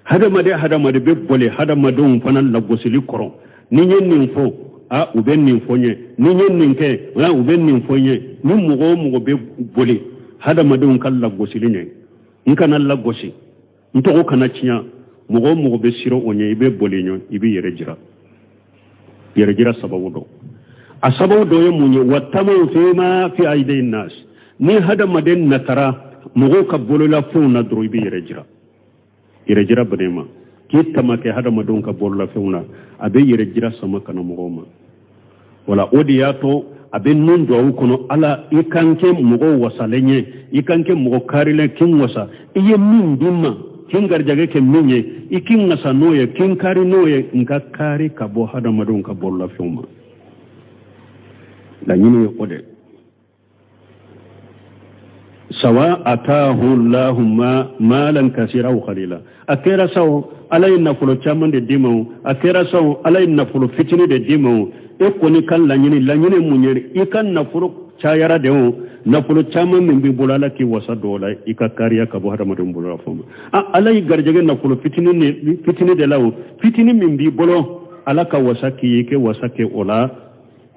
Hadamaden, hadamaden bɛ boli hadamadenw fana lagosili kɔrɔ. Ni n ye nin fɔ, a u bɛ nin fɔ n ye. Ni n ye nin kɛ, a u bɛ nin fɔ n ye. Ni mɔgɔ o mɔgɔ bɛ boli hadamadenw ka lagosili ɲɛ, n kana lagosi, n tɔgɔ kana tiɲɛ, mɔgɔ o mɔgɔ bɛ siran o ɲɛ, i bɛ boli ɲɛ, i bɛ yɛrɛ jira. Yɛrɛ jira sababu dɔ, a sababu dɔ ye mun ye? Wa tamaw fima fi aidi nas. Ni hadamaden natara mɔgɔw ka bololafɛnw na dɔrɔn, i bɛ yɛrɛ jira. Yɛrɛ jira bɛnɛ ma k'i tama kɛ hadamadenw ka bololafɛnw na, a bɛ yɛrɛ jira sama ka na mɔgɔw ma. Wala o de y'a to a bɛ nun duwawu kɔnɔ: Ala, i kan kɛ mɔgɔw wasalen ye, i kan kɛ mɔgɔ karilen, k'i wasa. I ye min di n ma, k'i garijɛgɛ kɛ min ye, i k'i wasa n'o ye, k'i kari n'o ye, n ka kari ka bɔ hadamadenw ka bololafɛnw ma. Laɲini ye o de. Sawa atahu llahu ma malan kasira aw qalila, a kɛra sa o, Ala ye nafolo caman de d'i ma o, a kɛra sa o, Ala ye nafolo fitini de d'i ma o, e kɔni ka laɲini, laɲini mun ye? I ka nafolo cayara de o, nafolo caman min b'i bolo, Ala k'i wasa dɔw la, i ka kariya ka bɔ hadamadenw bolo la fɔ ma. A Ala y'i garijɛgɛ nafolo fitini fitini de la o, fitini min b'i bolo, Ala ka wasa k'i ye, i kɛ wasa kɛ o la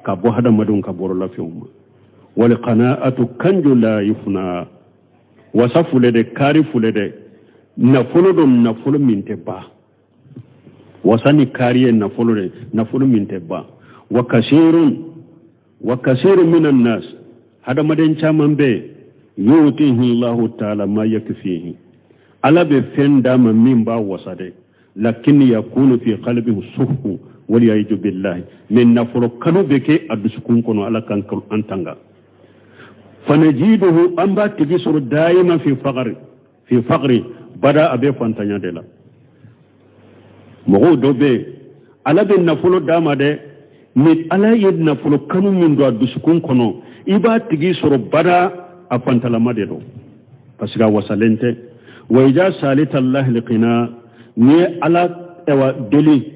ka bɔ hadamadenw ka bololafɛnw ma. Wal qana'atu kanju la yufna. Wasa fule de, kari fule de, nafolo don, nafolo min tɛ ban. Wasa ni kari ye nafolo de, nafolo min tɛ ban. Wa kasirun, wa kasirun minan nas, hadamaden caman bɛ, yutihi Allahu taala ma yakfihi, Ala bɛ fɛn d'a ma min b'a wasa dɛ, lakin yakunu fi qalbihi suhu waliyaju billahi, mais nafolo kanu bɛ kɛ a dusukun kɔnɔ. Ala kan an tanga. Fanajiduhu, an b'a tigi sɔrɔ dayima fi faqri, fi faqri bada, a bɛ fantanya de la. Mɔgɔw dɔ bɛ yen, Ala bɛ nafolo d'a ma dɛ, mais Ala ye nafolo kanu min don a dusukun kɔnɔ, i b'a tigi sɔrɔ bada a fantalama de don, parce que a wasalen tɛ. Wa ija salita allahi liqina, n'i ye Ala ɛwa deli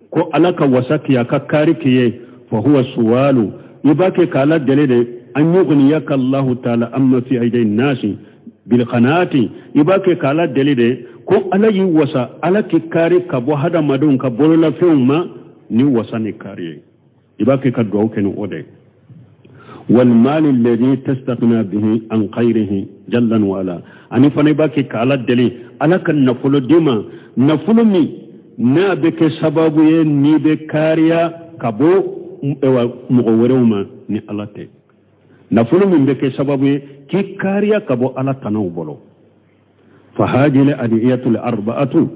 ko Ala ka wasa k'i, a ka kaari k'i ye, fa huwa suwalu, i b'a kɛ k'Ala deli de, an yughniyaka Allahu taala amma fi aidi nasi bilqanaati, i b'a kɛ k'Ala deli de ko Ala y'i wasa, Ala k'i kaari ka bɔ hadamadenw ka bololafɛnw ma ni wasa ni kaari ye. I b'a kɛ ka duwawu kɛ ni o de ye. Walmali alladhi tastaghna bihi an khayrihi jallan wa ala, ani fana i b'a kɛ ka Ala deli, Ala ka nafolo d'i ma, nafolo min n'a bɛ kɛ sababu ye n'i bɛ kariya ka bɔ mɔgɔ wɛrɛw ma ni Ala tɛ, nafolo min bɛ kɛ sababu ye k'i kariya ka bɔ Ala tanaw bolo. Fahajil adiyatu al arba'atu,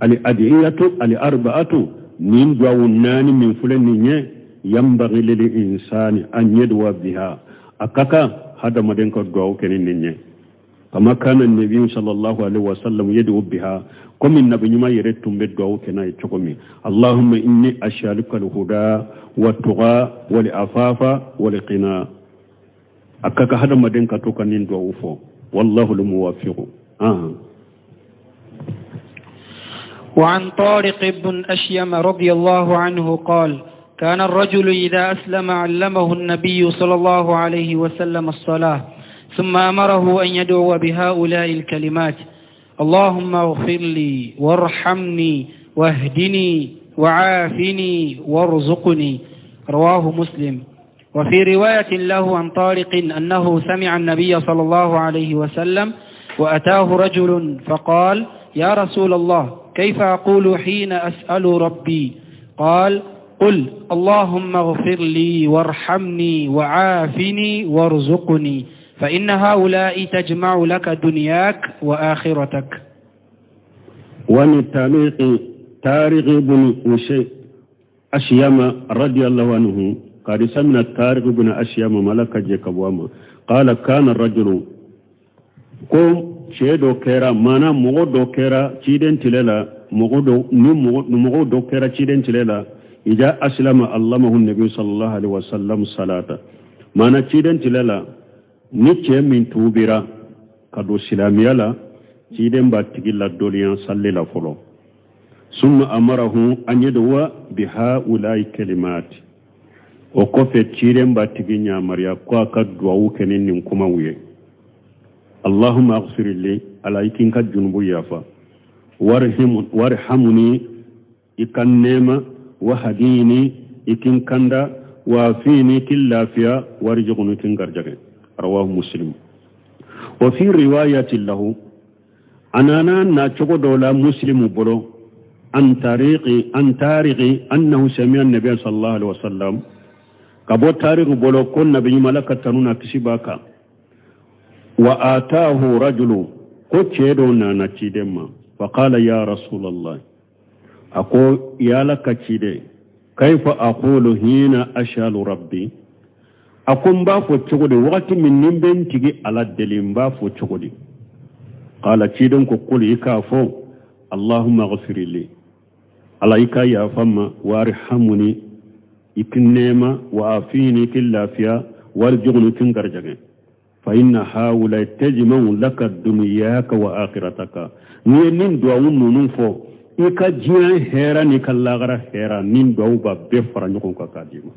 al adiyatu al arba'atu, nin duwawu naani min filɛ nin ye, yanbaghi lil insani an yadwa biha, a ka kan hadamaden ka duwawu kɛ ni nin ye, kama kana nabi sallallahu alaihi wasallam yad'u biha, komi Nabi ɲuman yɛrɛ tun bɛ duwawu kɛ n'a ye cogo min: Allahumma inni as'aluka al-huda wa tuqa wal afafa wal qina. A ka kan hadamaden ka to ka nin duwawu fɔ. Wallahu al-muwaffiqu. وعن طارق بن أشيم رضي الله عنه قال: كان الرجل إذا أسلم علمه النبي صلى الله عليه وسلم الصلاة، ثم أمره أن يدعو بهؤلاء الكلمات: اللهم اغفر لي وارحمني واهدني وعافني وارزقني. رواه مسلم. وفي رواية له عن طارق أنه سمع النبي صلى الله عليه وسلم وأتاه رجل فقال: يا رسول الله، كيف أقول حين أسأل ربي؟ قال: قل: اللهم اغفر لي وارحمني وعافني وارزقني، فإن هؤلاء تجمع لك دنياك وآخرتك. وعن التاريخ طارق بن أشيم رضي الله عنه قال سمنا طارق بن أشيم ملك جيكبواما قال كان الرجل ko cɛ dɔ kɛra, maana mɔgɔ dɔ kɛra ciden tile la, mɔgɔ dɔ ni mɔgɔ dɔ kɛra ciden tile la, ija aslama allamahu nabi sallallahu alaihi wasallam salata, maana ciden tile la. Ni cɛ min tuubira ka don silamɛya la, ciden b'a tigi ladɔnniya salli la fɔlɔ. Summa amarahu an yad'uwa bi haula'i kalimati. O kɔfɛ ciden b'a tigi yamaruya ko a ka duwawu kɛ ni nin kumaw ye. Allahumma aghfir li, Ala i k'i ka junubu yafa. Warhamuni, i ka nɛɛma. Wahdini, i k'i kanda. Wafini, k'i lafiya. Warzuqni, k'i garijɛgɛ. Rawahu Muslim. Wa fi riwayati lahu, a nana na cogo dɔ la Muslimu bolo, an tariqi an tariqi annahu sami'a nabiy sallallahu alaihi wasallam, ka bɔ tariqi bolo ko nabi ɲuman, Ala ka tanu na kisi b'a kan, wa atahu rajulu, ko cɛ dɔ nana ciden ma. Faqala ya rasulallah, a ko ya Ala ka ciden, kaifa aqulu hina ashalu rabbi? A ko n b'a fɔ cogo di wagati min ni n bɛ n tigi Ala deli, n b'a fɔ cogo di? Qala, ciden ko, qul, i k'a fɔ, allahumma ghfir li, Ala i ka yafa ma, warhamuni, i k'i nɛɛma, wa afini, i k'i lafiya, warzuqni, i k'i garijɛgɛ. Fa inna haula tajma'u laka duniyaka wa akhirataka. N'i ye nin duwawu ninnu fɔ, i ka diɲɛ hɛrɛ n'i ka lagara hɛrɛ, nin duwawu b'a bɛɛ fara ɲɔgɔn kan k'a d'i ma,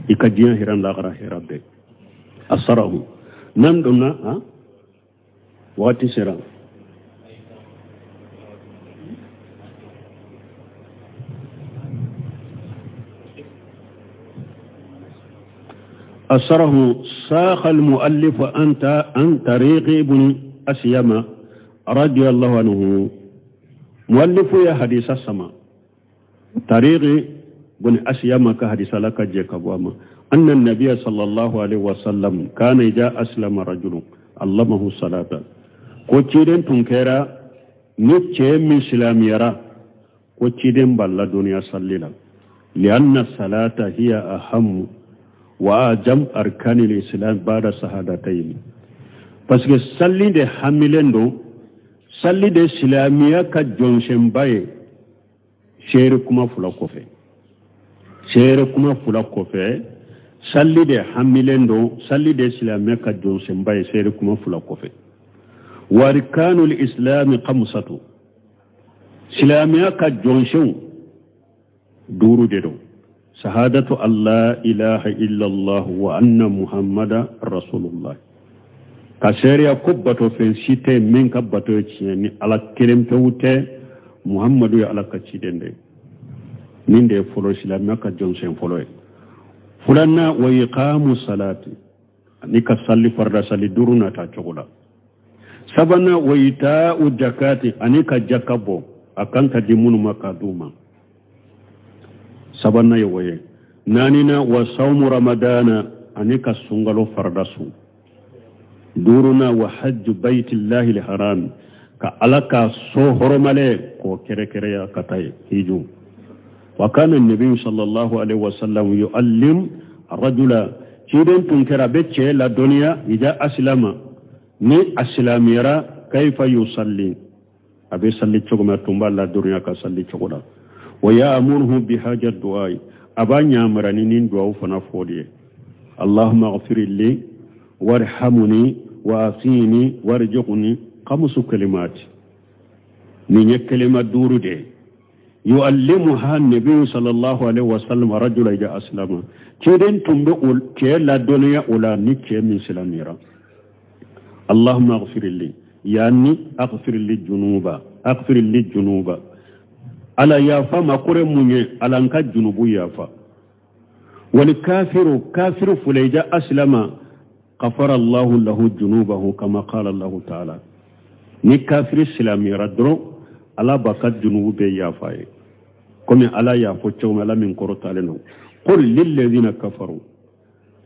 i ka diɲɛ hɛrɛ, lagara hɛrɛ bɛɛ a sarahu. N'an donna a wagati sera. أسره ساق المؤلف أنت عن طريق ابن أسيما رضي الله عنه. مؤلف يا حديث السماء طريق ابن أسيما كحديث لك جيكابواما أن النبي صلى الله عليه وسلم كان إذا أسلم رجل علمه الصلاة. Ko ciden tun kɛra ni cɛ min silamɛyara, ko ciden b'a ladɔnniya salli la. Lianna salata hiya ahammu wa ajam arkani l'islam bada sahadatayn, parce que salli de hamilen don, salli de silamɛya ka jɔnsenba ye seere kuma fila kɔfɛ. Seere kuma fila kɔfɛ, salli de hamilen don, salli de silamɛya ka jɔnsenba ye seere kuma fila kɔfɛ. Wa arkanul islami khamsatu, silamɛya ka jɔnsenw duuru de don. Sahadatu allah ilaha illallah wa anna muhammada rasulullah, ka seereya ko bato fɛn si tɛ min ka bato ye tiɲɛ ni Ala kelen pewu tɛ, Muhammadu ye Ala ka ciden de. Nin de ye fɔlɔ, silamɛya ka jɔnsen fɔlɔ ye. Filanan, wa iqamu salati, ani ka salli farida salli duuru nata cogo la. Sabanan, wa ita'u jakati, ani ka jaka bɔ a kan ka di minnu ma k'a d'u ma. Sabanan ye o ye. Naaninan, wa sawmu ramadana, ani ka sunkalo farida sun. Duurunan, wa hajju baytillahi alharam, ka Ala ka so hɔrɔmalen k'o kɛrɛkɛrɛya ka taa ye hiju. Wa kana nabiyu sallallahu alaihi wasallam yuallim rajula, ciden tun kɛra a bɛ cɛ ladɔnniya, ida asilama, ni a silamɛyara, kaifa yusalli, a bɛ salli cogo min, a tun b'a ladɔnniya ka salli cogo la. Wa ya'muruhu bi haja du'a, a b'a ɲamara ni nin duwawu fana fɔ de ye: allahumma ighfir li warhamuni wa afini warzuqni. Khamsu kalimati, nin ye kalima duuru de ye. Yu'allimuha nabiyu sallallahu alaihi wasallam rajula ida aslama, ciden tun bɛ o cɛ ladɔnniya o la ni cɛ min silamɛra. Allahumma ighfir li, yani aghfir li junuba, aghfir li junuba, Ala yafa ma kore mun ye, Ala n ka junubu yafa. Wal kafiru, kafiru fula, ida aslama ghafara Allahu lahu junubahu, kama qala Allahu ta'ala. Ni kafiri silamɛyara dɔrɔn, Ala b'a ka junubu bɛɛ yafa ye, komi Ala y'a fɔ cogo min, Ala min kɔrɔtalen don. Qul lillazina kafaru,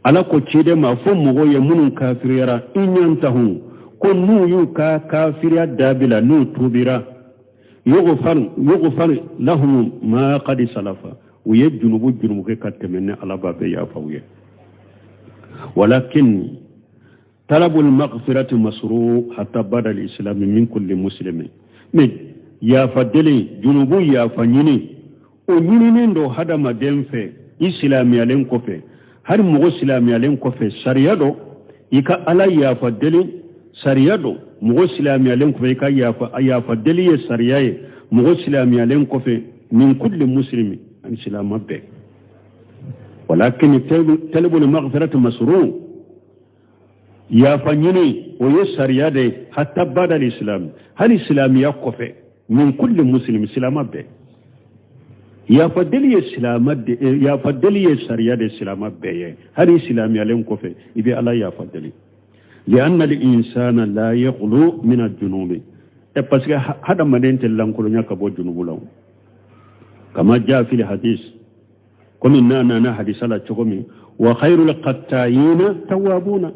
Ala ko ciden ma fo mɔgɔw ye minnu kafiriyara, in yantahu, ko n'u y'u ka kafiriya dabila, n'u tubira, yughfar yughfar lahum ma qad salafa, u ye junubu junubu kɛ ka tɛmɛ, ni Ala b'a bɛɛ yafa u ye. Walakin talabul maghfirati masru hatta bada al-islam min kulli muslimin. Mais yafa deli, junubu yafa ɲini, o ɲininen don hadamaden fɛ i silamɛyalen kɔfɛ. Hali mɔgɔ silamɛyalen kɔfɛ, sariya dɔ I ka Ala yafa deli sariya don mɔgɔ silamɛyalen kɔfɛ. I ka yafa deli ye sariya ye mɔgɔ silamɛyalen kɔfɛ, min kulli muslimi, ani silama bɛɛ. Walakin talabul maghfirati masru, yafa ɲini o ye sariya de ye, hatta bada islam, hali silamiya kɔfɛ, min kulli muslim, silama bɛɛ. Yafa deli ye silama de, yafa deli ye sariya de silama bɛɛ ye. Hali silamiyalen kɔfɛ, i bɛ Ala yafa deli. Lianna al-insana la yakhlu min ad-dunubi, e parce que hadamaden tɛ lankolonya ka bɔ junubu la. Kama jaa fil hadis, komi n'a nana hadisa la cogo min, wa khairul qatta'ina tawwabuna.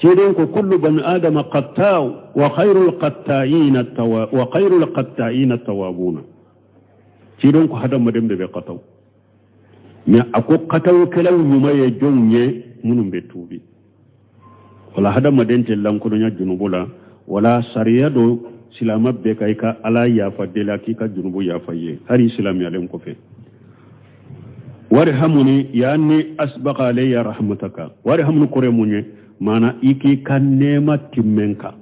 Ciden ko kullu bani adama qatta'u wa khairul qatta'ina tawwabuna. Ciden ko hadamaden bɛɛ bɛ kataw, mais a ko katawkɛlaw ɲuman ye jɔnw ye? Minnu bɛ tuubi. Wala hadamaden tɛ lankolonya junubu la. Wala sariya don silama bɛɛ ka i ka Ala yafa deli, a k'i ka junubu yafa i ye, hali silamɛyalen kɔfɛ. Warhamuni yaani asbaga alayya rahmataka. Warhamuni kɔrɔ ye mun ye? Maana i k'i ka nɛɛma timmɛ kan.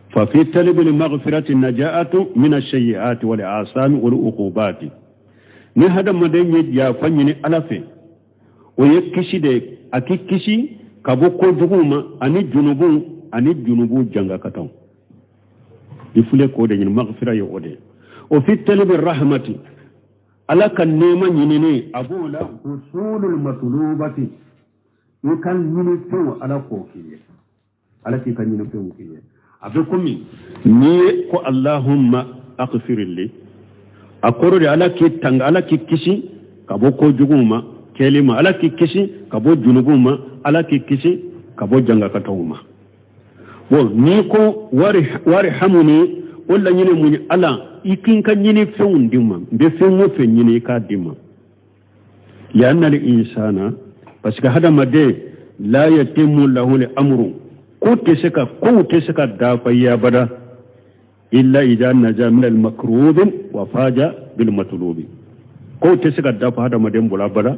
Fa fi talabil maghfirati najaatu min ash-sayyi'ati wal asami wal uqubati. Ni hadamaden ye yafa ɲini Ala fɛ, o ye kisi de ye, a k'i kisi ka bɔ kojuguw ma ani junubuw ani junubu jangakataw. I filɛ k'o de ɲini, maghfira ye o de ye. O fi talabi rahmati, Ala ka nɛɛma ɲinini, a b'o la husulul matlubati, i ka ɲinifɛnw Ala k'o k'i ye, Ala k'i ka ɲinifɛnw k'i ye. A bɛ komi n'i ye ko allahumma aghfirli, a kɔrɔ de Ala k'i tanga, Ala k'i kisi ka bɔ kojuguw ma kɛli ma, Ala k'i kisi ka bɔ junubuw ma, Ala k'i kisi ka bɔ jangakataw ma. Bon, n'i ko warhamuni, o laɲini mun ye? Ala, i k'i ka ɲinifɛnw di ma, n bɛ fɛn o fɛn ɲini, i k'a di ma. Lianna al insana, parce que hadamaden, la yatimu lahu amru, ko tɛ se ka kow tɛ se ka dafa yabada illa idha naja min al makrubin wa faja bil matlubi. Kow tɛ se ka dafa hadamaden bolo abada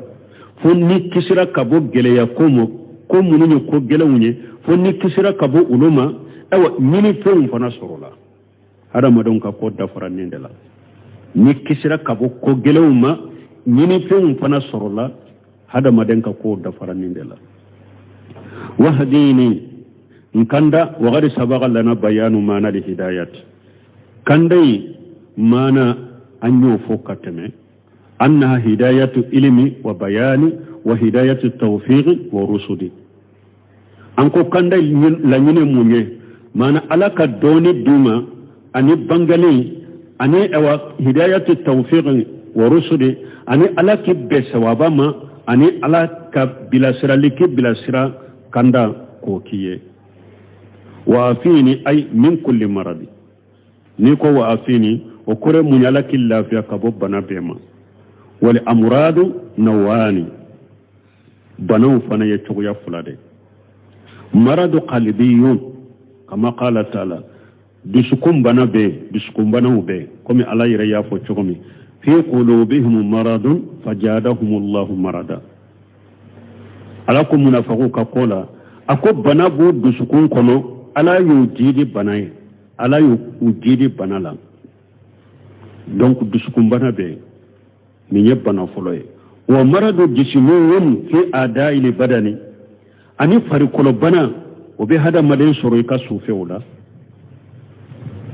fo ni kisira ka bɔ gɛlɛya ko ma, ko minnu ye ko gɛlɛnw ye, fo ni kisira ka bɔ olu ma. Ayiwa, ɲinifɛnw fana sɔrɔla. Hadamadenw ka ko dafara nin de la: ni kisira ka bɔ ko gɛlɛnw ma, ɲinifɛnw fana sɔrɔla. Hadamaden ka ko dafara nin de la. Wahdini, n kanda. Wagadi sabaga lana bayanu mana li hidayat. Kanda in mana, an y'o fɔ ka tɛmɛ, annaha hidayatu ilimi wa bayani wa hidayatu tawfiqi wa rusudi. An ko kanda laɲini mun ye? Maana Ala ka dɔɔni d'u ma ani bangali ani awa hidayatu tawfiqi wa rusudi, ani Ala k'i bɛn sawaba ma, ani Ala ka bilasirali, k'i bilasira kanda k'o k'i ye. Wa afini ay min kulli maradi. N'i ko wa afini, o kɔrɔ mun ye? Ala k'i lafiya ka bɔ bana bɛɛ ma. Wal amuradu nawani, banaw fana ye cogoya fila de. Maradu qalbiyun, kama qala taala, dusukun bana bɛ yen, dusukun banaw bɛ yen, komi Ala yɛrɛ y'a fɔ cogo min, fi qulubihim maradun fajadahumullahu marada. Ala ko munafagiw ka ko la, a ko bana b'u dusukun kɔnɔ, Ala y'u jidi bana ye, Ala y'u jidi bana la. Donc dusukun bana bɛ yen, nin ye bana fɔlɔ ye. Wa maradu jismiyun fi a'da'il badani, ani farikolo bana, o bɛ hadamaden sɔrɔ i ka sufɛw la.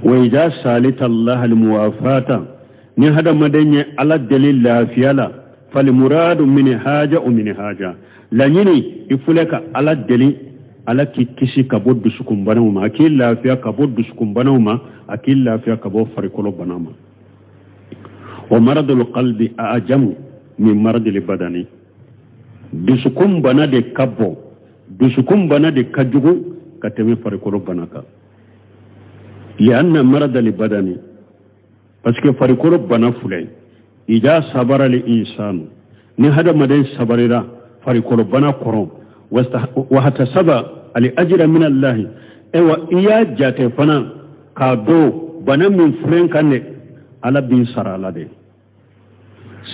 Wa idha salita Allah almuwafata, ni hadamaden ye Ala deli lafiya la, falimuradu min haja o min haja, laɲini i filɛ ka Ala deli, Ala k'i kisi ka bɔ dusukunbanaw ma, a k'i lafiya ka bɔ dusukunbanaw ma, a k'i lafiya ka bɔ farikolo bana ma. Wa maradul qalbi a'jamu min maradil badani, dusukun bana de ka bon, dusukun bana de ka jugu ka tɛmɛ farikolo bana kan. Lianna maradal badani, parce que farikolo bana filɛ, ida sabara li insanu, ni hadamaden sabarira farikolo bana kɔrɔ, wa hatasaba ali ajira min allahi, ewa i y'a jate fana k'a dɔn bana min filɛ kan dɛ, Ala bin sara la de,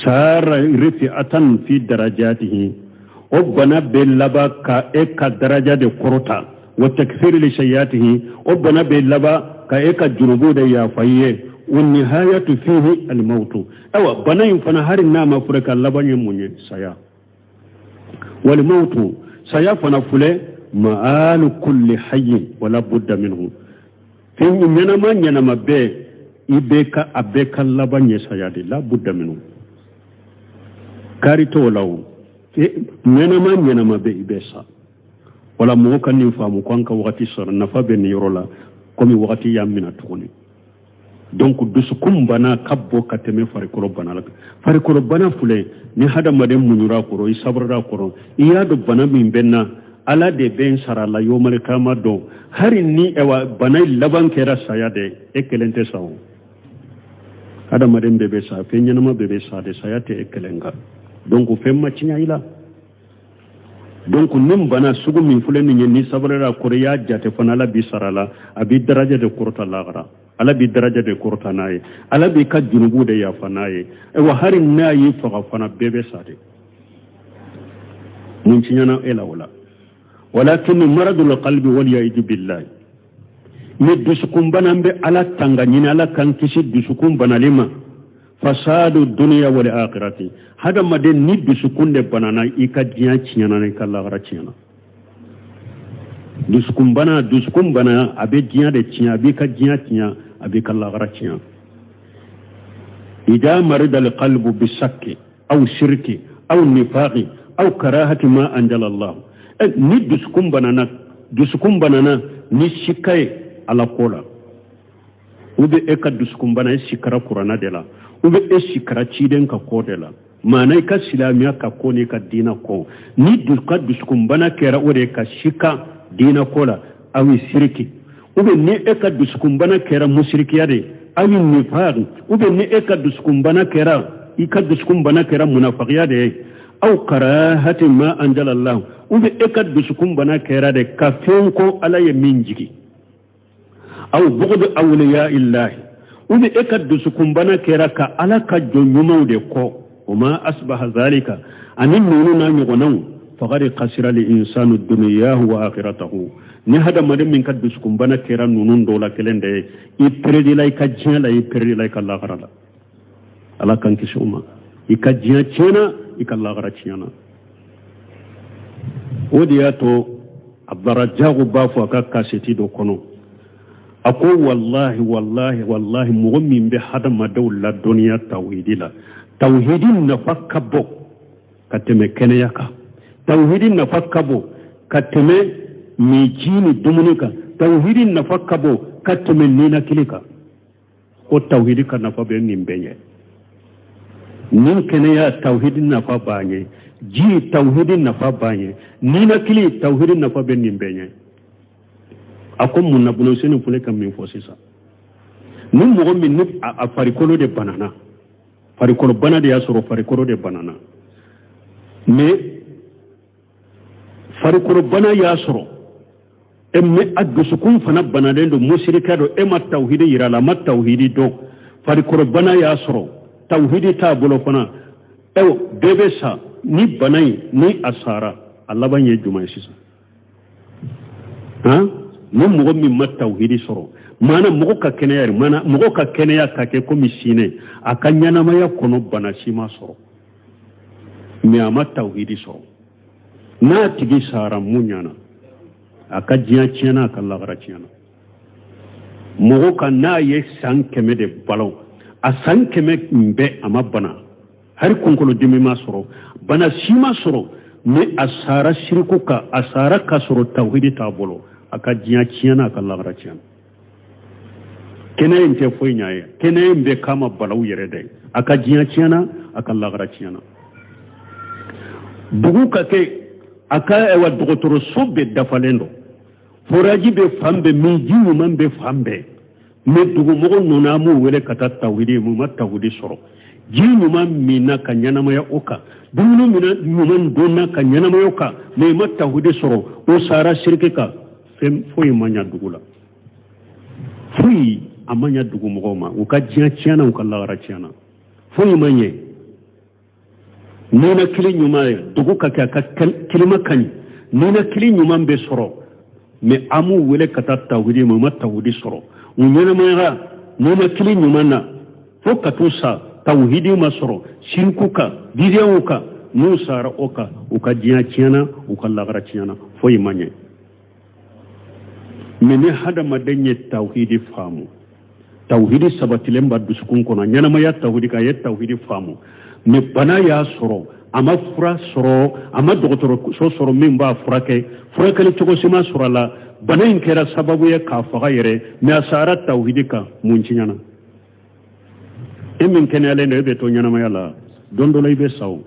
sara rifi'atan fi darajatihi. O bana bɛ laban ka e ka daraja de kɔrɔta. Wa takfiri li sayyiatihi, o bana bɛ laban ka e ka junubu de yafa i ye. Wa nihayatu fihi almautu. Ayiwa, bana in fana, hali n'a ma furakɛ, laban ye mun ye? Saya. Walmautu, saya fana filɛ, ma'alu kulli hayyin wala budda minhu. Fɛn ɲɛnama ɲɛnama bɛɛ, i bɛ ka a bɛɛ ka laban ye saya de, la budda minhu, kari t'o la. O ɲɛnama ɲɛnama bɛɛ, i bɛ sa. Wala mɔgɔ ka nin faamu ko an ka wagati sɔrɔ nafa bɛ nin yɔrɔ la, komi wagati y'an minɛ tuguni. Donc dusukun bana ka bon ka tɛmɛ farikolo bana la. Farikolo bana filɛ, ni hadamaden muɲura kɔrɔ, i sabarira kɔrɔ, i y'a dɔn bana min bɛ n na, Ala de bɛ n sara la yomali kama dɔn. Hari ni ɛwa bana laban kɛra saya de, e kelen tɛ sa. O hadamaden bɛɛ bɛ sa, fɛn ɲɛnama bɛɛ bɛ sa de, saya tɛ e kelen kan. Donc fɛn ma tiɲɛ i la. Donc nin bana sugu min filɛ nin ye, ni sabarira kɔrɔ, i y'a jate fana, Ala b'i sara la, a b'i daraja de kɔrɔta lahara, Ala b'i daraja de kɔrɔta n'a ye, Ala b'i ka junubu de yafa n'a ye. Wa hari n'a y'i faga fana, bɛɛ bɛ sa de, mun tiɲɛna e la o la? Walakin maradul qalbi wal billahi, ni dusukun bana, an bɛ Ala tanga ɲini, Ala k'an kisi dusukun banali ma. Fasadu duniya wal akhirati. Hadamaden ni dusukun de banana, i ka diɲɛ tiɲɛna, i ka lahara tiɲɛna. Dusukun bana, dusukun bana, a bɛ diɲɛ de tiɲɛ, a b'i ka diɲɛ tiɲɛ, a b'i ka lahara tiɲɛ. Ida marida alqalbu bisakki aw shirki aw nifaqi aw karahati ma anzala Allah, ni dusukun banana, dusukun banana ni sika ye Ala ko la, u bɛ e ka dusukun bana, e sikara Kuranna de la, u bɛ e sikara ciden ka ko de la, maana i ka silamɛya ka ko n'i ka diina ko, ni ka dusukunbana kɛra o de ka sika diina ko la, aw ye siriki, ou bien ni e ka dusukunbana kɛra musirikiya de, aw ye nifaq, ou bien ni e ka dusukunbana kɛra, i ka dusukunbana kɛra munafakiya de ye, aw karahati ma anzalallahu, ou bien e ka dusukunbana kɛra de ka fɛn ko Ala ye min jigi, aw bugudu awliya illahi, ou bien e ka dusukunbana kɛra ka Ala ka jɔn ɲumanw de kɔ, o ma asbaha zalika, ani ninnu n'a ɲɔgɔnnaw, faqad khasira li insanu duniyahu wa akhiratahu. Ni hadamaden min ka dusukunbana kɛra ninnu dɔw la kelen de ye, i peredila i ka diɲɛ la, i peredila i ka lahara la. Ala k'an kisi o ma. I ka diɲɛ tiɲɛna, i ka lahara tiɲɛna. O de y'a to Abdarajago b'a fɔ a ka kaseti dɔ kɔnɔ, a ko: wallahi, wallahi, wallahi, mɔgɔ min bɛ hadamadenw ladɔnniya tawhidi la, tawhidi nafa ka bon ka tɛmɛ kɛnɛya kan, tawhidi nafa ka bon ka tɛmɛ min ji ni dumuni kan, tawhidi nafa ka bon ka tɛmɛ ninakili kan. Ko tawhidi ka nafa bɛ nin bɛɛ ɲɛ. Nin kɛnɛya, tawhidi nafa b'a ɲɛ. Ji, tawhidi nafa b'a ɲɛ. Ninakili, tawhidi nafa bɛ nin bɛɛ ɲɛ. A ko mun na? Bulonseni filɛ ka min fɔ sisan, ni mɔgɔ min ni a farikolo de banana, farikolo bana de y'a sɔrɔ, farikolo de banana, mais farikolo bana y'a sɔrɔ e, mais a dusukun fana banalen don, musirikɛ don, e ma tawhidi yira la, a ma tawhidi dɔn, farikolo bana y'a sɔrɔ, tawhidi t'a bolo fana, ɛwɔ, bɛɛ bɛ sa. Ni bana in ni a sara, a laban ye jumɛn ye sisan? Han, ni mɔgɔ min ma tawhidi sɔrɔ, maana mɔgɔ ka kɛnɛya yɛrɛ, maana mɔgɔ ka kɛnɛya ka kɛ komi sinɛ, a ka ɲɛnamaya kɔnɔ bana si ma sɔrɔ, mais a ma tawhidi sɔrɔ, n'a tigi sara, mun ɲana? A ka diɲɛ tiɲɛna, a ka lagara tiɲɛna. Mɔgɔ ka n'a ye san 100 de balo, a san 100 bɛɛ a ma bana, hali kunkolodimi ma sɔrɔ, bana si ma sɔrɔ, mais a sara siriku kan, a sara ka sɔrɔ tawhidi t'a bolo, a ka diɲɛ tiɲɛna, a ka lagara tiɲɛna. Kɛnɛya in tɛ foyi ɲa ye, kɛnɛya in bɛ kama balaw yɛrɛ dɛ. A ka diɲɛ tiɲɛna, a ka lagara tiɲɛna. Dugu ka kɛ a ka ɛwa dɔgɔtɔrɔso bɛɛ dafalen don, forage bɛ fan bɛɛ, min ji ɲuman bɛ fan bɛɛ, mais dugumɔgɔ ninnu, an b'u wele ka taa tawhidi, mu ma tawhidi sɔrɔ, ji ɲuman minna ka ɲɛnamaya o kan, dumuni ɲuman donna ka ɲɛnamaya o kan, mais ma tawhidi sɔrɔ, o sara siriki kan. Fɛn foyi ma ɲa dugu la, foyi a ma ɲa dugu mɔgɔw ma. U ka diɲɛ tiɲɛna, u ka lagara tiɲɛna, foyi ma ɲɛ. Ninakili ɲuman ye dugu ka kɛ a ka kilima ka ɲi, ninakili ɲuman bɛ sɔrɔ. Mais an m'u wele ka taa tawhidi ma, u ma tawhidi sɔrɔ. U ɲɛnamayara ninakili ɲuman na fo ka t'u sa, tawhidi ma sɔrɔ, siriku kan, bidiyaw kan. N'u sara o kan, u ka diɲɛ tiɲɛna, u ka lagara tiɲɛna, foyi ma ɲɛ. Mais ni hadamaden ye tawhidi faamu, tawhidi sabatilen b'a dusukun kɔnɔ, ɲɛnamaya tawhidi kan, a ye tawhidi faamu, mais bana y'a sɔrɔ, a ma fura sɔrɔ, a ma dɔgɔtɔrɔso sɔrɔ min b'a furakɛ, furakɛli cogo si ma sɔrɔ a la, bana in kɛra sababu ye k'a faga yɛrɛ, mais a sara tawhidi kan, mun tiɲɛna? E min kɛnɛyalen don, e bɛ to ɲɛnamaya la, don dɔ la i bɛ sa. O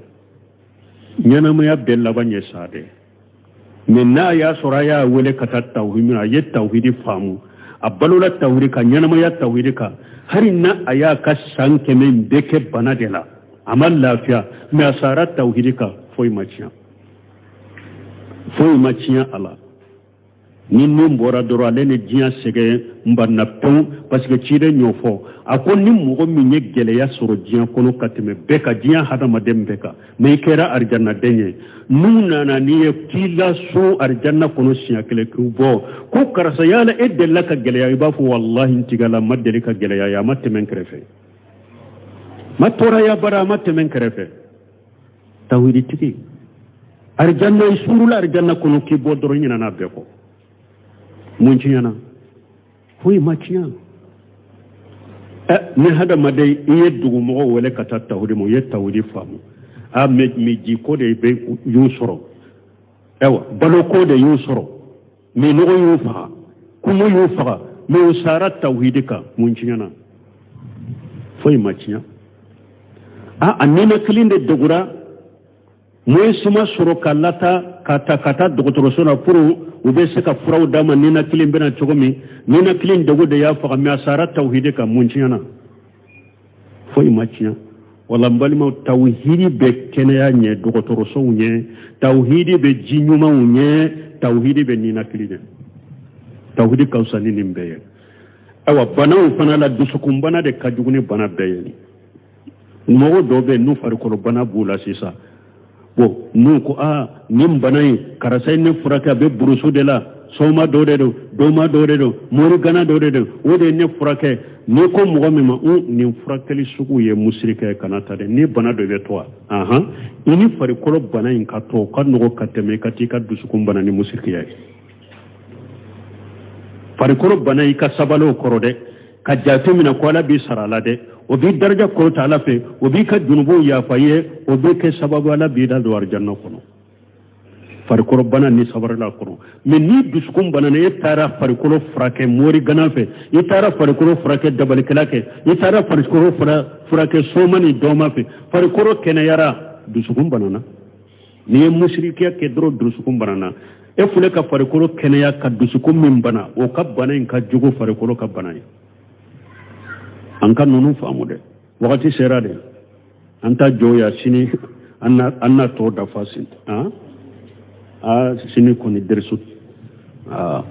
ɲɛnamaya bɛɛ laban ye sa de. Mais n'a y'a sɔrɔ a y'a wele ka taa tawhidi min, a ye tawhidi faamu, a balola tawhidi kan, ɲɛnamaya tawhidi kan, hali n'a a y'a ka san 100 in bɛɛ kɛ bana de la, a ma lafiya, mais a sara tawhidi kan, foyi ma tiɲɛ, foyi ma tiɲɛ a la. Ni min bɔra dɔrɔn, ale ni diɲɛ sɛgɛn n banna pewu, parce que ciden y'o fɔ. A ko ni mɔgɔ min ye gɛlɛya sɔrɔ diɲɛ kɔnɔ ka tɛmɛ bɛɛ kan, diɲɛ hadamaden bɛɛ kan, mais i kɛra arijannaden ye, n'u nana n'i ye k'i lasun arijanna kɔnɔ siɲɛ kelen k'u bɔ ko karisa, yala e delila ka gɛlɛya? I b'a fɔ walahi n tigi la, n ma deli ka gɛlɛya ye, a ma tɛmɛ n kɛrɛfɛ, ma tɔɔrɔya bara, a ma tɛmɛ n kɛrɛfɛ. Tawhiditigi, arijanna, i suurula arijanna kɔnɔ k'i bɔ dɔrɔn, i ɲinɛna bɛɛ kɔ. Mun tiɲɛna? Foyi ma tiɲɛ. Ɛ, ni hadamaden i ye dugumɔgɔw wele ka taa tawhidi ma, u ye tawhidi faamu, a mais jiko de bɛ y'u sɔrɔ, ayiwa baloko de y'u sɔrɔ, minɔgɔ y'u faga, kɔngɔ y'u faga, mais u sara tawhidi kan, mun tiɲɛna? Foyi ma tiɲɛ. A a ninakili de degura, moyen si ma sɔrɔ ka lata ka ta ka taa dɔgɔtɔrɔso la pour u bɛ se ka furaw d'a ma, ninakili bɛna cogo min, ninakili degun de y'a faga, mais a sara tawhidi kan, mun tiɲɛna? Foyi ma tiɲɛ. Wala n balimaw, tawhidi bɛ kɛnɛya ɲɛ dɔgɔtɔrɔsow ɲɛ, tawhidi bɛ ji ɲumanw ɲɛ, tawhidi bɛ ninakili ɲɛ. Tawhidi ka fisa ni nin bɛɛ ye. Ayiwa, banaw fana la, dusukunbana de ka jugu ni bana bɛɛ ye. Mɔgɔ dɔw bɛ yen n'u farikolo bana b'u la sisan, bon, n'u ko aa nin bana in, karisa ye ne furakɛ, a bɛ burusu de la, soma dɔ de don, doma dɔ de don, morigana dɔ de don, o de ye ne furakɛ. N'i ko mɔgɔ min ma un nin furakɛli sugu ye musirikɛ ye, kana ta dɛ. Ni bana dɔ bɛ to wa, ahan, i ni farikolo bana in ka to, o ka nɔgɔ ka tɛmɛ i ka t'i ka dusukun bana ni musirikiya ye. Farikolo bana, i ka sabali o kɔrɔ dɛ, ka jate minɛ ko Ala b'i sara a la dɛ, o b'i daraja kɔrɔta Ala fɛ, o b'i ka junubuw yafa i ye, o bɛ kɛ sababu Ala b'i da don arijanna kɔnɔ. Farikolo bana ni sabarila kɔnɔ. Mais ni dusukun banana, e taara farikolo furakɛ morigana fɛ, i taara farikolo furakɛ dabalikɛla kɛ, i taara farikolo furakɛ soma ni dɔma fɛ, farikolo kɛnɛyara, dusukun banana. N'i ye musirikiya kɛ dɔrɔn, dusukun banana. E filɛ ka farikolo kɛnɛya ka dusukun min bana, o ka bana in ka jugu farikolo ka bana ye. An ka ninnu faamu dɛ, wagati sera dɛ. An ta jɔ ya sini, an na tɔ dafa sini. Aa, sini kɔni derisu aa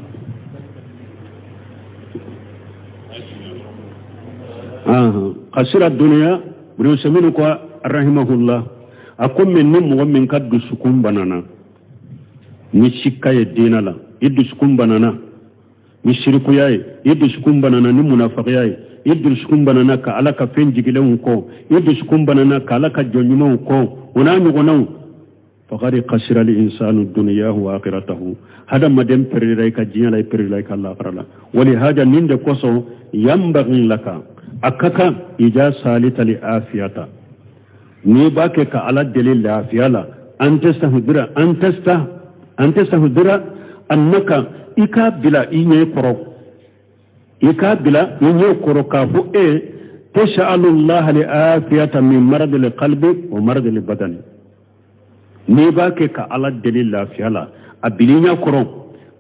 kasira duniya. Ibn Usaymin ko rahimahullah, a ko mais ni mɔgɔ min ka dusukun banana ni sikka ye diinɛ la, i dusukun banana ni sirikuya ye, i dusukun banana ni munafakiya ye, i dusukun banana ka Ala ka fɛn jigilenw kɔn, i dusukun banana ka Ala ka jɔn ɲumanw kɔn, o n'a ɲɔgɔnnaw, faqad khasira al insanu dunyahu wa akhiratahu, hadamaden perilila i ka diɲɛ la, i perilila i ka lahara la. Wali haja, nin de kosɔn, yanbaghi laka, a ka kan, ija salita li afiyata, n'i b'a kɛ ka Ala deli lafiya la, an tastahdira an tasta an tastahdira annaka, i k'a bila i ɲɛ kɔrɔ, i k'a bila i ɲɛ kɔrɔ k'a fɔ e tas'alullaha li afiyata min maradil qalbi wa maradil badani. N'i b'a kɛ ka Ala deli lafiya la, a bil'i ɲɛ kɔrɔ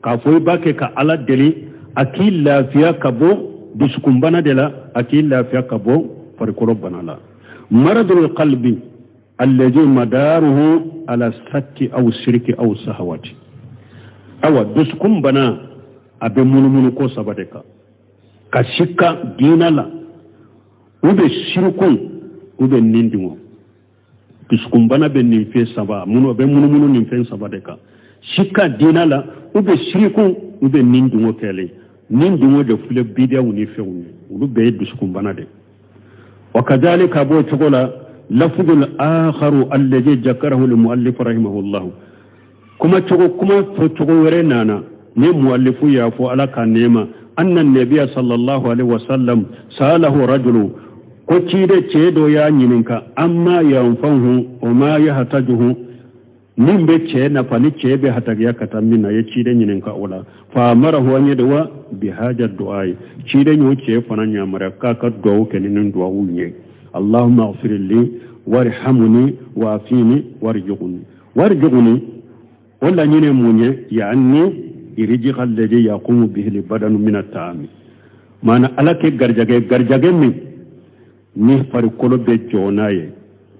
k'a fɔ i b'a kɛ ka Ala deli a k'i lafiya ka bɔ dusukunbana de la, a k'i lafiya ka bɔ farikolo bana la. Maradul qalbi allazi madaruhu ala sakki aw siriki aw sahawati. Awa, dusukun bana a bɛ munumunu ko saba de kan: ka sikka diina la, u bɛ siriku, u bɛ nindungɔ. Dusukunbana bɛ nin fɛn saba minnu bɛ munumunu nin fɛn saba de kan, sika diina la, u bɛ siriku, u bɛ nin dungo kɛlen. Nin dungo de filɛ, bidiyaw ni fɛnw ye, olu bɛɛ ye dusukunbana de. Wa kadhalika, b'o cogo la, lafudul akharu alladhi jakarahu al-muallif rahimahullah, kuma cogo, kuma fɔ cogo wɛrɛ nana ni muallifu y'a fɔ, Ala ka nɛɛma, anna nabiya sallallahu alaihi wasallam salahu rajulu, ko ciden cɛ dɔ y'a ɲininka, amma yanfahu wa ma yahtajuhu, min bɛ cɛ nafa ni cɛ bɛ hatagiya ka taa min na, ye ciden ɲininka o la. Fa amarahu an yad'uwa bi haja du'a, ye ciden y'o cɛ fana yamaruya k'a ka duwawu kɛ ni nin duwawu ye: allahumma ighfir li warhamni wafini warjuqni. Warjuqni, o laɲini mun ye? Yani irijika alladhi yaqumu bihi libadanu min at-ta'ami, maana Ala kɛ garijɛgɛ, garijɛgɛ min ni farikolo bɛ jɔ n'a ye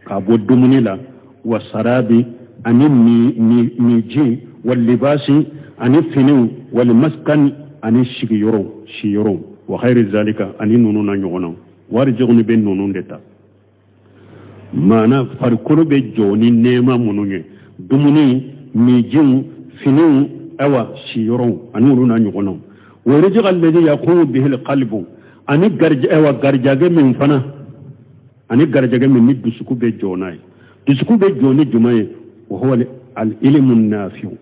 k'a bɔ dumuni la, wa sarabi, ani miji, wa libasi, ani finiw, wal maskani, ani sigiyɔrɔ, siyɔrɔ, wa khayri zalika, ani ninnu na ɲɔgɔn na. Warjuqni bɛ ninnu de ta, maana farikolo bɛ jɔ ni nɛɛma minnu ye, dumuni, mijiw, finiw, awa siyɔrɔw, ani olu na ɲɔgɔn na. Wa rizqa alladhi yaqumu bihi alqalbu, ani awa garijɛgɛ min fana, ani garijɛgɛ min ni dusukun bɛ jɔ n'a ye. Dusukun bɛ jɔ ni jumɛn ye? Wa huwa al-ilmu nafi'u,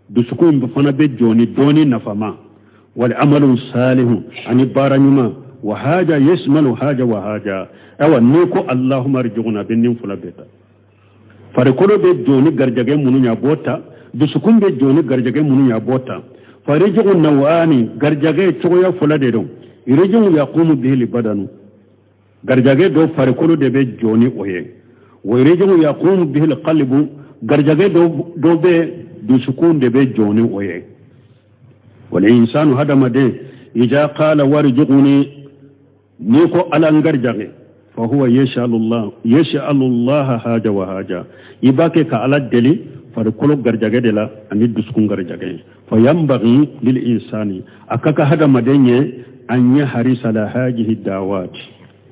dusukun fana bɛ jɔ ni dɔɔni nafama, wal amalu salihu, ani baara ɲuman. Wa haja yasmalu haja wa haja, awa n'i ko allahumma arjuqna, bɛ nin fila bɛɛ ta. Farikolo bɛ jɔ ni garijɛgɛ minnu ye, a b'o ta. Dusukun bɛ jɔ ni garijɛgɛ minnu ye, a b'o ta. Farijugu nawani, garijɛgɛ cogoya fila de don. Irijugu yaqumu bihi libadanu, garijɛgɛ dɔ farikolo de bɛ jɔ ni o ye. Wa irijugu yaqumu bihi qalbu, garijɛgɛ dɔ bɛ dusukun de bɛ jɔ ni o ye. Wal insanu, hadamaden, ija qala warjuqni, n'i ko Ala n garijɛgɛ, fa huwa yas'alu haja wa haja, i b'a kɛ ka Ala deli farikolo garijɛgɛ de la ani dusukun garijɛgɛ. Fa yanbaghi lil insani, a ka kan hadamaden ye, an yahrisa ala hajihi dawati,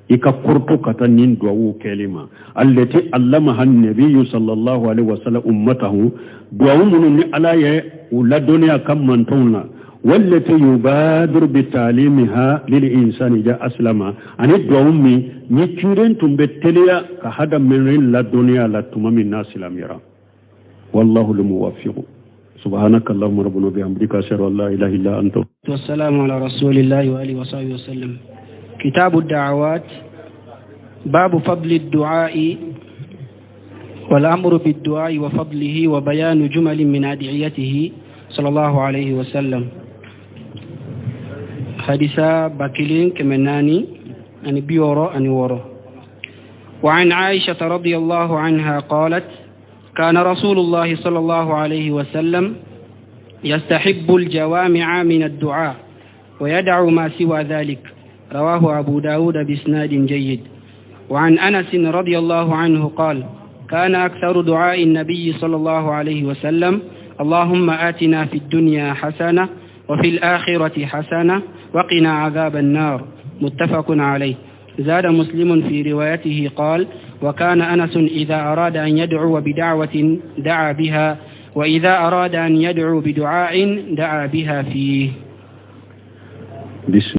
i ka koroto ka taa nin duwawu kɛli ma, allati allamaha nabiyu sallallahu alaihi wasallam ummatahu, duwawu minnu ni Ala ye u ladɔnniya ka mantɔnw la, wallati yubadiru bi talimiha lil insani ja aslama, ani duwawu min ni ciden tun bɛ teliya ka hadamaden ladɔnniya la tuma min n'a silamɛra. Wallahu lmuwafiqu. Subhanaka allahumma rabbana bihamdika, ashhadu an la ilaha illa anta. والسلام على رسول الله وآله وصحبه وسلم. كتاب الدعوات، باب فضل الدعاء والأمر بالدعاء وفضله وبيان جمل من أدعيته صلى الله عليه وسلم. حديث 1460. وعن عائشة رضي الله عنها قالت: كان رسول الله صلى الله عليه وسلم يستحب الجوامع من الدعاء ويدع ما سوى ذلك. رواه أبو داود بإسناد جيد. وعن أنس رضي الله عنه قال: كان أكثر دعاء النبي صلى الله عليه وسلم: اللهم آتنا في الدنيا حسنة وفي الآخرة حسنة وقنا عذاب النار. متفق عليه. زاد مسلم في روايته قال: وكان أنس إذا أراد أن يدعو بدعوة دعا بها، وإذا أراد أن يدعو بدعاء دعا بها فيه. بسم